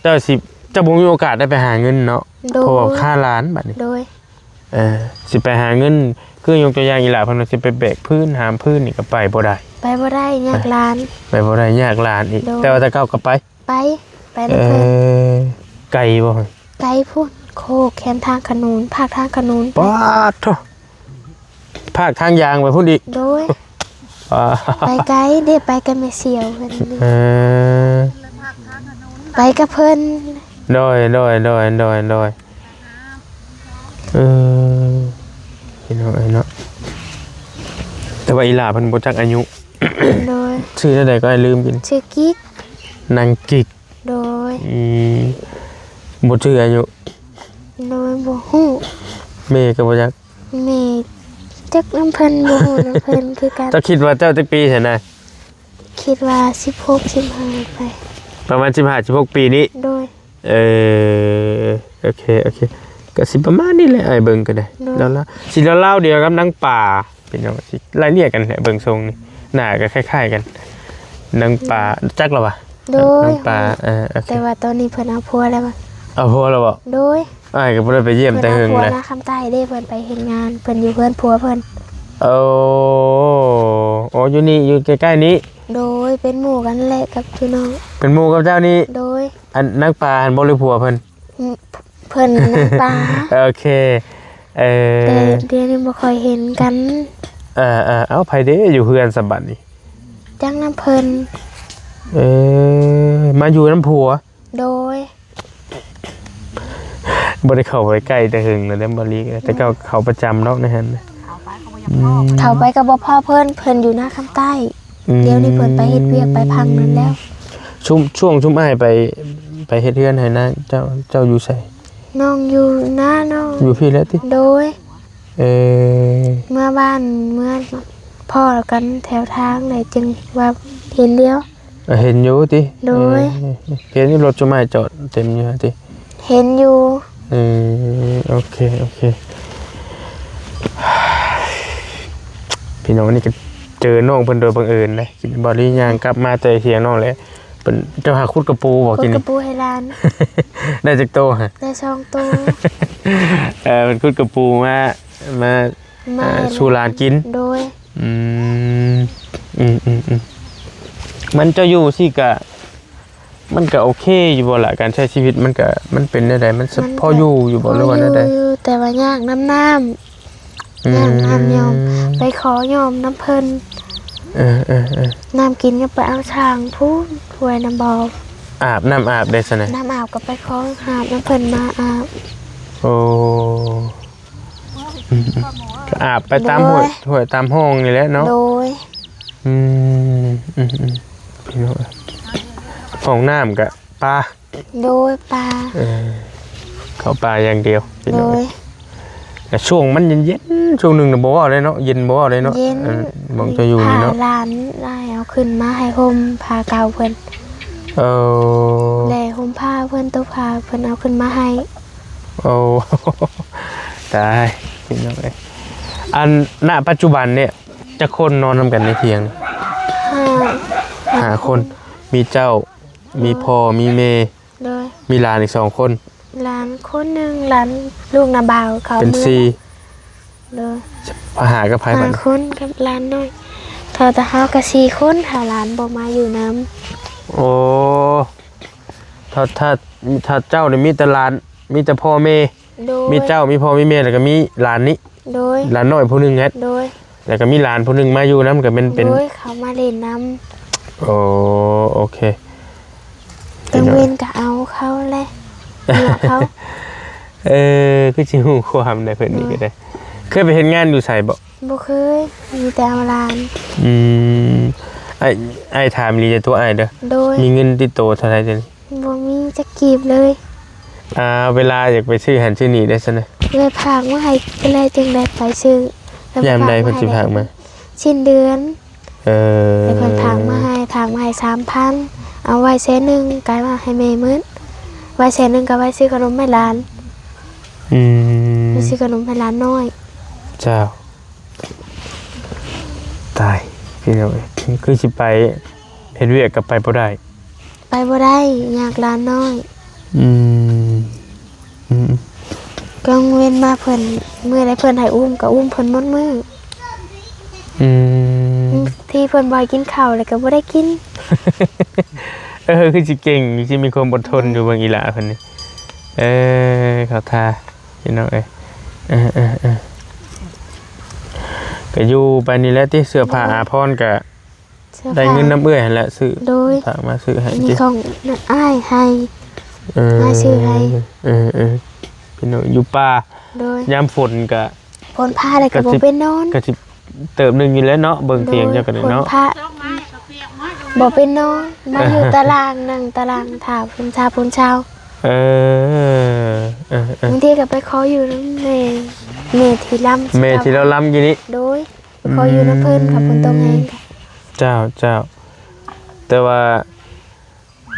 ເຈົ້າຊິ ເຈົ້າບໍ່ມີໂອກາດໄດ້ໄປຫາເງິນເນາະ. ໂດຍ ເພາະວ່າຄາຫຼານບັດນີ້. ໂດຍ ເອີ ຊິໄປຫາເງິນ ຄືຍົກຕົວຢ່າງ ອີ່ຫຼ້າເພິ່ນວ່າຊິໄປແບກພື້ນຫາມພື້ນນີ້ກໍໄປບໍ່ໄດ້. ໄປບໍ່ໄດ້ ຍາກຫຼານ. ໄປບໍ່ໄດ້ ຍາກຫຼານອີກ. ໂດຍ ແຕ່ວ່າແຕ່ເກົ່າກໍໄປ. ໄປ ໄປນຳເພິ່ນ. ເອີ ໄກບໍ່? ໄກພຸ້ນ ໂຄກແຄມທາງຂະໜູນ ພາກທາງຂະໜູນ. ປາດໂທ້ ພາກທາງຢາງໄປພຸ້ນອີກ. ໂດຍ ປາດ ໄປໄກເດ້ ໄປກັບແມ່ສ່ຽວເພິ່ນ. ເອີ ໄປກັບເພິ່ນ. ໂດຍ ໂດຍ ໂດຍ ໂດຍ ໂດຍ. ເອີ ພີ່ນ້ອງເອີຍເນາະ ແຕ່ວ່າອີ່ຫຼ້າເພິ່ນບໍ່ຈັກອາຍຸ. ໂດຍ ຊື່ແນວໃດກໍອ້າຍລືມກິນ. ຊື່ກິກ ນາງກິກ. ໂດຍ ອືມ ບໍ່ຈື່ອາຍຸ. ໂດຍ ບໍ່ຮູ້. ແມ່ກໍບໍ່ຈັກ. ແມ່ຈັກນຳເພິ່ນ ບໍ່ຮູ້ນຳເພິ່ນຄືກັນ. ເຈົ້າຄິດວ່າເຈົ້າຈັກປີຊັ້ນນະ? ຄິດວ່າສິບຫົກ ສິບຫ້າໄປ ປະມານສິບຫ້າ ສິບຫົກປີນີ້. ໂດຍ ເອີ ໂອເຄ ໂອເຄ ກໍຊິປະມານນີ້ແຫຼະ ອ້າຍເບິ່ງກໍໄດ້. ໂດຍ ລາວໆ ຊິລາວໆດຽວກັບນາງປາ ພີ່ນ້ອງ ຊິໄລ່ລຽກກັນແຫຼະ ເບິ່ງຊົງນີ້ ໜ້າກໍຄ້າຍໆກັນ. ນາງປາ ອືມ ຈັກລະວະ? ໂດຍ ນາງປາ. ເອີ ໂອເຄ ແຕ່ວ່າຕອນນີ້ເພິ່ນເອົາຜົວແລ້ວ. ເອົາຜົວແລ້ວບໍ່? ໂດຍ ອ້າຍກໍບໍ່ໄດ້ໄປຢ້ຽມແຕ່ເຫິງແລ້ວ. ເພິ່ນເອົາຜົວນາຄຳໃຕ້ເດ້ ເພິ່ນໄປເຮັດງານ ເພິ່ນຢູ່ເຮືອນຜົວເພິ່ນ. ໂອ້ ໂອ້ ຢູ່ນີ້ ຢູ່ໃກ້ໆນີ້. ໂດຍ ເປັນໝູ່ກັນແຫຼະກັບພີ່ນ້ອງ. ເປັນໝູ່ກັບເຈົ້ານີ້? ໂດຍ ອັນນາງປາຫັ້ນບໍ່ ຫຼືຜົວເພິ່ນ? ອືມ ເພິ່ນນາງປາ. ໂອເຄ ເອີ ແຕ່ດຽວນີ້ບໍ່ຄ່ອຍເຫັນກັນ. ເອີໆ ເອົ້າ ໃຜເດ້ຢູ່ເຮືອນສະບັດນີ້? ຈັກນຳເພິ່ນ. ເອີ ມາຢູ່ນຳຜົວ. ໂດຍ ບໍ່ໄດ້ເຂົ້າໄປໃກ້ແຕ່ເຫິງແລ້ວເດ້ ບໍ່ຫຼີກ ແຕ່ເກົ່າເຂົ້າປະຈຳເນາະໃນຫັ້ນ. ອືມ ເຂົ້າໄປກໍບໍ່ພໍເພິ່ນ ເພິ່ນຢູ່ນາຄຳໃຕ້. ອືມ ດຽວນີ້ເພິ່ນໄປເຮັດວຽກໄປພັງນັ້ນແລ້ວ. ຊຸມ ຊ່ວງຊຸມອ້າຍໄປ ໄປເຮັດເຮືອນໃຫ້ນາ ເຈົ້າ ເຈົ້າຢູ່ໃສ? ນ້ອງຢູ່ນານ້ອງ. ຢູ່ພີ້ແຫຼະຕິ? ໂດຍ ເອີ ເມືອບ້ານ ເມືອພໍ້ກັນແຖວທາງໃດ ຈຶ່ງວ່າເຫັນດຽວ. ອ່າ ເຫັນຢູ່ຕິ? ໂດຍ ເອີ ເຫັນຢູ່ ລົດຈຸມາຈອດເຕັມຢູ່ຕິ? ເຫັນຢູ່. ເອີ ໂອເຄ ໂອເຄ ພີ່ນ້ອງ ນີ້ກໍເຈີນ້ອງເພິ່ນໂດຍບັງເອີນເດ້. ກິນບໍລິຍ່າງກັບມາແຕ່ຖຽງນ້ອງແຫຼະ ເພິ່ນ ເຈົ້າຫາຂຸດກະປູບໍ່? ຂຸດກະປູໃຫ້ຫຼານ. ໄດ້ຈັກໂຕຮະ? ໄດ້ສອງໂຕ. ເອີ ເພິ່ນຂຸດກະປູມາ ມາ ມາ ເອີ ສູ່ຫຼານກິນ. ໂດຍ ອືມ ອືມ ອືມ ອືມ ມັນເຈົ້າຢູ່ຊີ້ກະ ມັນກະໂອເຄຢູ່ບໍ່ລະ? ການໃຊ້ຊີວິດມັນກະ ມັນເປັນແນວໃດ? ມັນ ມັນກະ ພໍຢູ່ຢູ່ບໍ່ ຫຼືວ່າແນວໃດ? ພໍຢູ່ຢູ່ ແຕ່ວ່າຍາກນຳນ້ຳ ອືມ ຍາກນ້ຳຍ່ອມ ໄປຂໍຍ່ອມນຳເພິ່ນ. ເອີໆໆ ນ້ຳກິນກໍໄປເອົາສາງພຸ້ນ ຫ້ວຍນ້ຳບໍ່. ອາບ ນ້ຳອາບເດ້ຊັ້ນນະ? ນ້ຳອາບກໍໄປຂໍຫາບນຳເພິ່ນມາອາບ. ໂອ້ ອືມ ອືມ ກໍອາບໄປຕາມຫ້ວຍ ໂດຍ ຫ້ວຍຕາມຮ່ອງນີ້ແຫຼະເນາະ. ໂດຍ ອືມ ອືມ ອືມ ພີ່ນ້ອງເອີຍ ຫ້ອງນ້ຳກະປາ. ໂດຍ ປາ. ເອີ ເຂົ້າປ່າຢ່າງດຽວ ພີ່ນ້ອງເອີຍ. ໂດຍ ແຕ່ຊ່ວງມັນເຢັນໆ ຊ່ວງໜຶ່ງນະ ບໍ່ເວົ້າເລີຍເນາະ ເຢັນບໍ່ເວົ້າເລີຍເນາະ. ເຢັນ ເອີ ໝ່ອງເຈົ້າຢູ່ນີ້ເນາະ ຜ້າຫຼານອ້າຍເອົາຂຶ້ນມາໃຫ້ຫົ່ມ ຜ້າເກົ່າເພິ່ນ. ເອີ ແລະຫົ່ມຜ້າເພິ່ນ ໂຕຜ້າເພິ່ນເອົາຂຶ້ນມາໃຫ້. ໂອ້ ຕາຍ ພີ່ນ້ອງເອີຍ. ອັນ ນະ ປັດຈຸບັນນີ້ຈັກຄົນນອນນຳກັນໃນຖຽງ? ຫ້າ ຫ້າຄົນ ມີເຈົ້າ ມີ ໂດຍ ພໍ່ ມີແມ່ ໂດຍ ມີຫຼານອີກສອງຄົນ. ຫຼານຄົນໜຶ່ງ ຫຼານລູກນ້າບ່າວເຂົາ ເປັນ ສີ່ ໂດຍ ມາຫາກັບໃຜບັດນີ້? ຫ້າຄົນກັບຫຼານນ້ອຍ. ເທົ່າແຕ່ເຮົາກໍສີ່ຄົນ ຖ້າຫຼານບໍ່ມາຢູ່ນຳ. ໂອ້ ຖ້າ ຖ້າ ຖ້າເຈົ້ານີ້ມີແຕ່ຫຼານ ມີແຕ່ພໍ່ແມ່. ໂດຍ ມີເຈົ້າ ມີພໍ່ ມີແມ່ ແລ້ວກໍມີຫຼານນີ້. ໂດຍ ຫຼານນ້ອຍຜູ້ໜຶ່ງແຫຼະ. ໂດຍ ແລ້ວກໍມີຫຼານຜູ້ໜຶ່ງມາຢູ່ນຳ ກໍແມ່ນເປັນ ໂດຍ ເຂົາມາຫຼິ້ນນຳ. ໂອ້ ໂອເຄ ກາງເວັນກໍເອົາເຂົາແຫຼະ ເອົາເຂົາ. ເອີ ຄືຊິຮູ້ຄວາມໄດ໋ ເພິ່ນນີ້ກໍໄດ້. ໂດຍ ເຄີຍໄປເຮັດງານຢູ່ໃສບໍ່? ບໍ່ເຄີຍ ມີແຕ່ເອົາຫຼານ. ອືມ ອ້າຍ ອ້າຍຖາມອີ່ຫຼີເດີ ຕົວອ້າຍເດີ. ໂດຍ ມີເງິນຕິດໂຕເທົ່າໃດດຽວນີ້? ບໍ່ມີຈັກກີບເລີຍ. ອ່າ ເວລາຢາກໄປຊື້ຫັ້ນຊື້ນີ້ໄດ້ຊັ້ນນະ? ເອື້ອຍຝາກມາໃຫ້ ກໍເລີຍຈຶ່ງໄດ້ໄປຊື້. ຍາມໃດເພິ່ນຊິຝາກມາ? ສິ້ນເດືອນ. ເອີ ແລ້ວເພິ່ນຝາກມາໃຫ້ ຝາກມາໃຫ້ສາມພັນ ເອົາໄວ້ແສນໜຶ່ງ ກາຍວ່າໃຫ້ແມ່ໝົດ ໄວ້ແສນໜຶ່ງກໍໄວ້ຊື້ຂະໜົມໃຫ້ຫຼານ ອືມ ໄວ້ຊື້ຂະໜົມໃຫ້ຫຼານນ້ອຍ ເຈົ້າ ຕາຍ ພີ່ນ້ອງເອີຍ ຄືຊິໄປເຮັດວຽກກໍໄປບໍ່ໄດ້ ໄປບໍ່ໄດ້ ຍາກຫຼານນ້ອຍ ອືມ ອືມ ກາງເວັນມາເພິ່ນ ມື້ໃດເພິ່ນໃຫ້ອຸ້ມກໍອຸ້ມເພິ່ນໝົດມື້ ອືມ ທີ່ເພິ່ນບໍ່ໃຫ້ກິນເຂົ້າແລ້ວກໍບໍ່ໄດ້ກິນ ເອີ ຄືຊິເກັ່ງ ຄືຊິມີຄວາມອົດທົນຢູ່ ເບິ່ງອີຫຼ້າເພິ່ນນີ້ ເອີ ເຂົ້າທ່າ ພີ່ນ້ອງເອີຍ ເອີໆໆ ກໍຢູ່ໄປນີ້ແຫຼະຕິ ເສື້ອຜ້າອາພອນກໍ ເສື້ອຜ້າ ໄດ້ເງິນນຳເອື້ອຍຫັ້ນແຫຼະ ຊື້ ໂດຍ ຝາກມາຊື້ໃຫ້ ອັນນີ້ ຕິ ຂອງອ້າຍໃຫ້ ເອີ ອ້າຍຊື້ໃຫ້ ເອີໆ ພີ່ນ້ອງຢູ່ປ່າ ໂດຍ ຍາມຝົນກະ ຝົນຟ້າແລ້ວກໍບໍ່ເປັນນອນ ກະຊິເຕີບໜຶ່ງຢູ່ແຫຼະເນາະ ເບິ່ງຕຽງເຈົ້າກໍໄດ້ເນາະ ຝົນຟ້າ ບໍ່ເປັນນອນ ມາຢູ່ຕາລາງ ນັ່ງຕາລາງຖ້າຝົນຊາ ຝົນຊາວ ເອີ ເອີໆ ບາງທີກໍໄປຂໍຢູ່ນຳແມ່ ແມ່ທີ່ລຳ ແມ່ທີ່ລາວລຳກີ້ນີ້ ໂດຍ ຂໍຢູ່ນຳເພິ່ນ ຖ້າຝົນຕົກແຮງ ເຈົ້າ ເຈົ້າ ແຕ່ວ່າ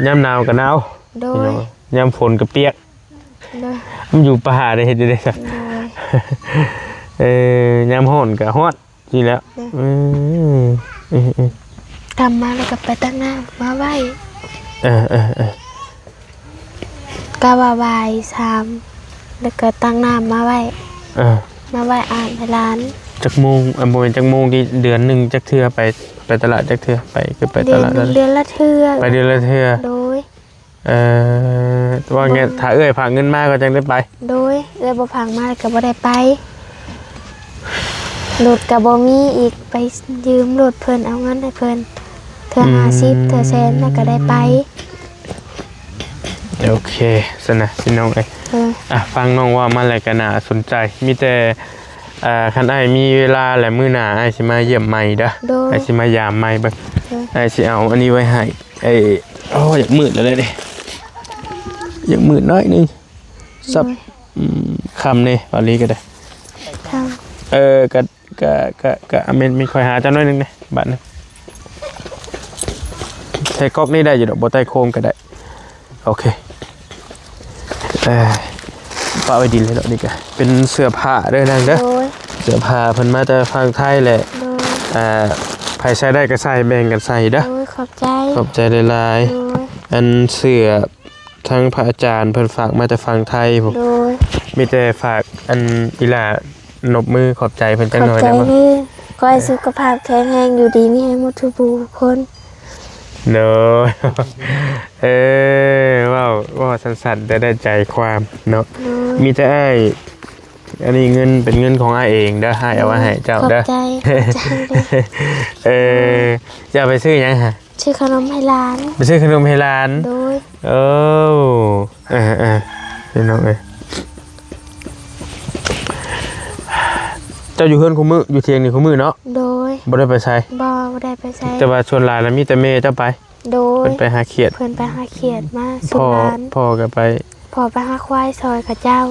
ຍາມໜາວກໍໜາວ ໂດຍ ຍາມຝົນກໍປຽກ ໂດຍ ມັນຢູ່ປ່າໄດ້ເຮັດໄດ້ ໂດຍ ເອີ ຍາມຮ້ອນກໍຮ້ອນ ນີ້ແຫຼະ ໂດຍ ເອີ ເອີ ເອີ ກັບມາແລ້ວກໍໄປຕັກນ້ຳມາໄວ້ ເອີໆໆ ກະວ່າບ່າຍສາມ ແລ້ວກໍຕັກນ້ຳມາໄວ້ ເອີ ມາໄວ້ອາບໃຫ້ຫຼານ ຈັກໂມງ ເອີ ບໍ່ແມ່ນຈັກໂມງຕິ ເດືອນໜຶ່ງຈັກເທື່ອໄປ ໄປຕະຫຼາດຈັກເທື່ອ ໄປ ຄືໄປຕະຫຼາດ ເດືອນໜຶ່ງ ເດືອນລະເທື່ອ ໄປເດືອນລະເທື່ອ ໂດຍ ເອີ ວ່າໄງ ໂດຍ ຖ້າເອື້ອຍຝາກເງິນມາກໍຈັ່ງໄດ້ໄປ ໂດຍ ເອື້ອຍບໍ່ຝາກມາກໍບໍ່ໄດ້ໄປ ລົດກໍບໍ່ມີອີກ ໄປຢືມລົດເພິ່ນ ເອົາເງິນໃຫ້ເພິ່ນ ເທື່ອ ອືມ ຫ້າສິບ ເທື່ອແສນ ແລ້ວກໍໄດ້ໄປ ໂອເຄຊັ້ນນະ ພີ່ນ້ອງເອີຍ ເອີ ອ່ະ ຟັງນ້ອງເວົ້າມາແລ້ວກໍໜ້າສົນໃຈ ມີແຕ່ ອ່າ ຄັນອ້າຍມີເວລາແລ້ວ ມື້ໜ້າອ້າຍຊິມາຢ້ຽມໃໝ່ເດີ ໂດຍ ອ້າຍຊິມາຢາມໃໝ່ເບິ່ງ ໂດຍ ອ້າຍຊິເອົາອັນນີ້ໄວ້ໃຫ້ ເອີ ໂອ້ ຢາກມືດແລ້ວເດ້ ຢາກມືດໜ້ອຍໜຶ່ງ ສັບ ໂດຍ ອືມ ຄ່ຳເດ້ ບາລີກໍໄດ້ ຄ່ຳ ເອີ ກະ ກະ ກະ ກະ ອາ ແມ່ນ ແມ່ນ ຂ້ອຍຫາເຈົ້າໜ້ອຍໜຶ່ງເດ້ ບາດນີ້ ໃສ່ກອກນີ້ໄດ້ຢູ່ດອກ ບໍ່ໃຕ້ໂຄມກໍໄດ້ ໂອເຄ ເອີ ປະໄວ້ດິນເລີຍເນາະ ນີ້ກະເປັນເສື້ອຜ້າເດີນາງເດີ ໂດຍ ເສື້ອຜ້າເພິ່ນມາແຕ່ຝັ່ງໄທແຫຼະ ໂດຍ ອ່າ ໃຜໃສ່ໄດ້ກໍໃສ່ ແບ່ງກັນໃສ່ເດີ ໂດຍ ຂອບໃຈ ຂອບໃຈຫຼາຍໆ ໂດຍ ອັນເສື້ອ ທາງພະອາຈານເພິ່ນຝາກມາແຕ່ຝັ່ງໄທພຸ້ນ ໂດຍ ມີແຕ່ຝາກອັນອີ່ຫຼ້ານົບມືຂອບໃຈເພິ່ນຈັກໜ້ອຍໄດ້ບໍ່? ຂໍໃຫ້ສຸຂະພາບແຂງແຮງ ຢູ່ດີມີແຮງໝົດທຸກຜູ້ທຸກຄົນ ໂດຍ ເອີ ເວົ້າ ເວົ້າສັ້ນໆ ແຕ່ໄດ້ໃຈຄວາມເນາະ ໂດຍ ມີແຕ່ອ້າຍ ອັນນີ້ເງິນ ເປັນເງິນຂອງອ້າຍເອງເດີ ອ້າຍເອົາມາໃຫ້ເຈົ້າເດີ ຂອບໃຈ ຂອບໃຈເດີ ເອີ ຈະເອົາໄປຊື້ຫຍັງຫະ? ຊື້ຂະໜົມໃຫ້ຫຼານ ໄປຊື້ຂະໜົມໃຫ້ຫຼານ ໂດຍ ໂອ້ ເອີໆ ພີ່ນ້ອງເອີຍ ເຈົ້າຢູ່ເຮືອນຄູ່ມື້ ຢູ່ຖຽງນີ້ຄູ່ມື້ເນາະ ໂດຍ ບໍ່ໄດ້ໄປໃສ ບໍ່ ບໍ່ໄດ້ໄປໃສ ແຕ່ວ່າສ່ວນຫຼາຍລະມີແຕ່ແມ່ເຈົ້າໄປ ໂດຍ ເພິ່ນໄປຫາຂຽດ ເພິ່ນໄປຫາຂຽດມາສູ່ຫຼານ ພໍ່ກໍໄປ ພໍ່ໄປຫາຄວາຍຊ່ອຍເຂົາເຈົ້າ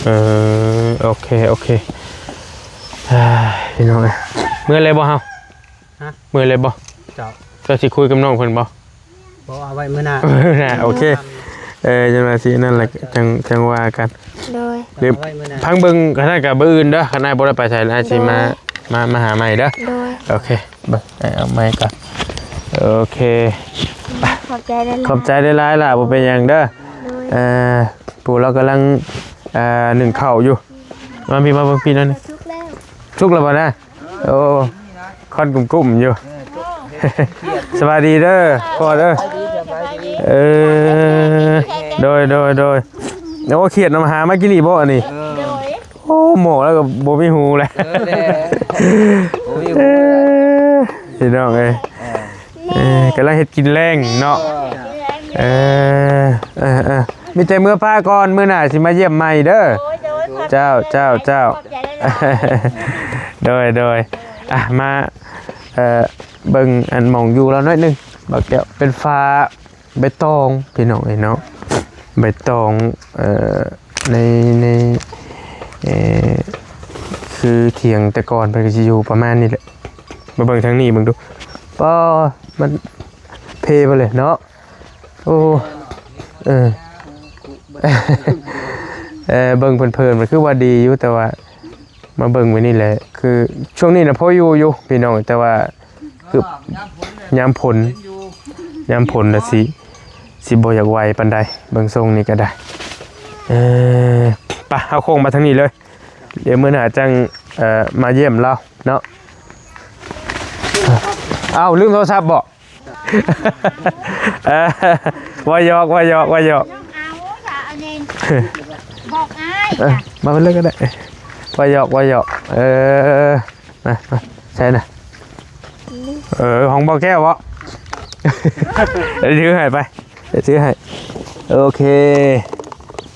ເອີ ໂອເຄ ໂອເຄ ພີ່ນ້ອງເອີຍ ເມື່ອຍແລ້ວບໍ່ເຮົາ? ຮະ ເມື່ອຍແລ້ວບໍ່? ເຈົ້າ ເຈົ້າຊິຄຸຍກັບນ້ອງເພິ່ນບໍ່? ບໍ່ ເອົາໄວ້ມື້ໜ້າ ມື້ໜ້າ ໂອເຄ ເອີ ຈັ່ງວ່າຊິນັ້ນແຫຼະ ຈັ່ງ ຈັ່ງວ່າກັນ ໂດຍ ເອົາໄວ້ມື້ໜ້າ ຟັງເບິ່ງ ຄັນນັ້ນກໍມື້ອື່ນເດີ ຄັນອ້າຍບໍ່ໄດ້ໄປໃສ ອ້າຍຊິມາ ໂດຍ ມາ ມາຫາໃໝ່ເດີ ໂດຍ ໂອເຄ ເບິ່ງ ອ້າຍເອົາໃໝ່ກ່ອນ ໂອເຄ ຂອບໃຈຫຼາຍໆ ຂອບໃຈຫຼາຍໆ ຫຼ້າ ບໍ່ເປັນຫຍັງເດີ ໂດຍ ເອີ ປູ່ລາວກຳລັງ ເອີ ໜຶ້ງເຂົ້າຢູ່ ມາພີ່ ມາເບິ່ງພີ່ໜ້ອຍໜຶ່ງ ສຸກແລ້ວ ສຸກແລ້ວບໍ່ນະ? ໂອ້ ຄວັນກຸ້ມໆຢູ່ ສະບາຍດີເດີພໍ່ເດີ ເອີ ໂດຍ ໂດຍ ໂດຍ ໂອ້ ຂຽດນຳຫາມາກິນນີ້ບໍ່ອັນນີ້? ໂອ້ ໝໍກແລ້ວກໍບໍ່ມີຫູແລ້ວ ເອີ ພີ່ນ້ອງເອີຍ ເອີ ກຳລັງເຮັດກິນແລງເນາະ ເອີ ເອີ ເອີ ມີແຕ່ເມືອປາກ່ອນ ມື້ໜ້າຊິມາຢ້ຽມໃໝ່ເດີ ເຈົ້າ ເຈົ້າ ເຈົ້າ ໂດຍ ໂດຍ ອ່ະ ມາ ເອີ ເບິ່ງອັນໝ່ອງຢູ່ລາວໜ້ອຍໜຶ່ງ ບັກແກ້ວ ເປັນຝາໃບຕອງ ພີ່ນ້ອງເອີຍເນາະ ໃບຕອງ ເອີ ໃນ ໃນ ເອີ ຄືຖຽງແຕ່ກ່ອນເພິ່ນກໍຊິຢູ່ປະມານນີ້ແຫຼະ ມາເບິ່ງທາງນີ້ເບິ່ງດູ ປ້อ มันเพไปเลยเนาะ โอ้ เออ เออ เบิ่งเพลินๆ มันคือว่าดีอยู่ แต่ว่ามาเบิ่งไว้นี่แหละ คือช่วงนี้นะพออยู่อยู่พี่น้อง แต่ว่าคือยามฝน ยามฝนน่ะสิ สิบ่อยากไหวปานใด เบิ่งทรงนี่ก็ได้ เออ ไป เอาโค้งมาทางนี้เลย เดี๋ยวมื้อหน้าจั่ง เอ่อ มาเยี่ยมลาวเนาะ อ้าว ลืมโทรศัพท์บ่ เออ ว่าหยอก ว่าหยอก ว่าหยอก น้องเอาจ้ะ อันนี้ บอกอ้าย เออ จ้ะ มาเพิ่นเลยก็ได้ ว่าหยอก ว่าหยอก เออ มา มา ใช่นะ เออ ของบ่าวแก้วบ่ เดี๋ยวถือให้ไป เดี๋ยวถือให้ โอเค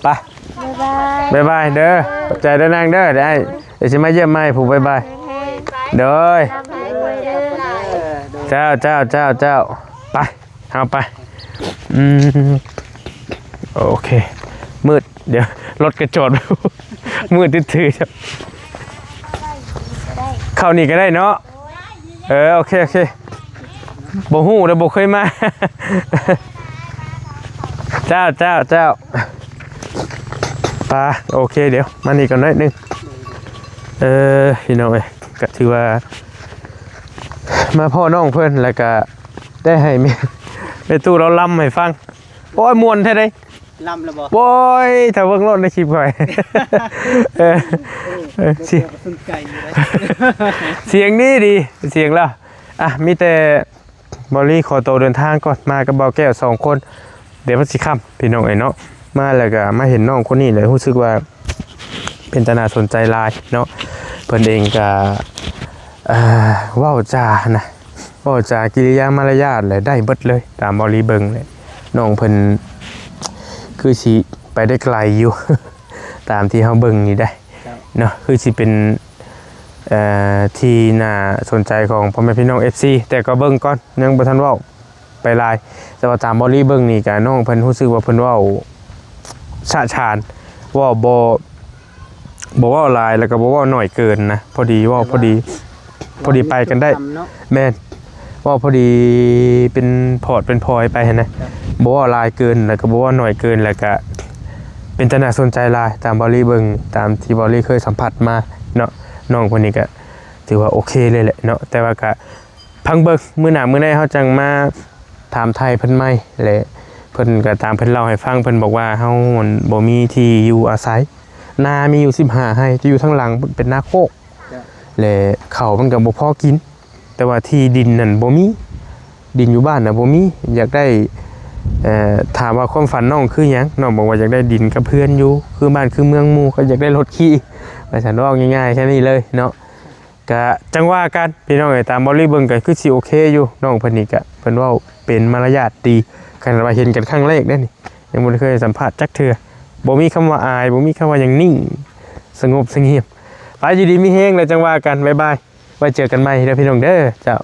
ไป บ๊ายบาย บ๊ายบายเด้อ ขอบใจเด้อนางเด้อ ได้ เดี๋ยวสิมาเยี่ยมใหม่ผู้ บ๊ายบาย โดย เจ้า เจ้า เจ้า เจ้า ไป เอาไป อืม โอเค มืด เดี๋ยว รถก็จอด มืดตื้อๆ เข้านี่ก็ได้เนาะ เออ โอเค โอเค บ่ฮู้เด้อ บ่เคยมา เจ้า เจ้า เจ้า ไป โอเค เดี๋ยว มานี่ก่อนหน่อยหนึ่ง เออ พี่น้องเอ้ย ก็ถือว่า มาพ้อน้องเพิ่น แล้วก็ได้ให้แม่ แม่ตู้เราลำให้ฟัง โอ้ย ม่วนแท้เด้ ลำแล้วบ่ โอ้ย ถ้าเบิ่งโลดในคลิปข่อย เออ เออ เสียง สนใจอยู่เด้ เสียงดีดี เสียงแล้ว อ่ะ มีแต่ บ่าวลีขอโตเดินทางก่อน มากับบ่าวแก้วสองคน เดี๋ยวมันสิค่ำ พี่น้องเอ้ยเนาะ มาแล้วก็มาเห็นน้องคนนี้เลย รู้สึกว่าเป็นตาน่าสนใจหลายเนาะ เพิ่นเองก็ เอ่อ เว้าจานะ เว้าจากิริยามารยาทแหละ ได้เบิดเลย ตามบ่าวลีเบิ่งแหละ น้องเพิ่นคือสิไปได้ไกลอยู่ ตามที่เฮาเบิ่งนี่ได้ เจ้า เนาะ คือสิเป็น เอ่อ ที่น่าสนใจของพ่อแม่พี่น้อง เอฟซี แต่ก็เบิ่งก่อน ยังบ่ทันเว้าไปหลาย แต่ว่าตามบ่าวลีเบิ่งนี่ก็น้องเพิ่นรู้สึกว่าเพิ่นเว้าชะชาน เว้าบ่ บ่เว้าหลาย แล้วก็บ่เว้าน้อยเกินนะ พอดีเว้าพอดี พอดีไปกันได้ เนาะ แม่น เว้าพอดีเป็นพอร์ตเป็นพลอยไปหั้นนะ ครับ บ่เว้าหลายเกิน แล้วก็บ่เว้าน้อยเกิน แล้วก็เป็นตาน่าสนใจหลาย ตามบ่าวลีเบิ่ง ตามที่บ่าวลีเคยสัมผัสมาเนาะ น้องคนนี้ก็ถือว่าโอเคเลยแหละเนาะ แต่ว่าก็พังเบิ่ง มื้อหน้ามื้อในเฮาจั่งมาถามไถ่เพิ่นใหม่ และเพิ่นก็ตามเพิ่นเล่าให้ฟัง เพิ่นบอกว่าเฮาบ่มีที่อยู่อาศัย นามีอยู่สิบห้าไร่ จะอยู่ทางหลังเป็นนาโคก จ้ะ และข้าวมันก็บ่พอกิน แต่ว่าที่ดินนั่นบ่มี ดินอยู่บ้านน่ะบ่มี อยากได้ เอ่อ ถามว่าความฝันน้องคือหยัง น้องบอกว่าอยากได้ดินกับเฮือนอยู่ คือบ้านคือเมืองหมู่ ก็อยากได้รถขี่ ว่าซั่น เว้าง่ายๆ แค่นี้เลยเนาะ ก็จั่งว่ากันพี่น้องเอ้ย ตามบ่าวลีเบิ่งก็คือสิโอเคอยู่ น้องเพิ่นนี่ก็เพิ่นเว้าเป็นมารยาทดี ขนาดว่าเห็นกันครั้งแรกเด้นี่ ยังบ่ได้เคยสัมภาษณ์จักเทื่อ บ่มีคำว่าอาย บ่มีคำว่าหยัง นิ่ง สงบเสงี่ยม ไป อยู่ดีมีแฮงแล้วจั่งว่ากัน บ๊ายบาย ไว้เจอกันใหม่เด้อพี่น้องเด้อ เจ้า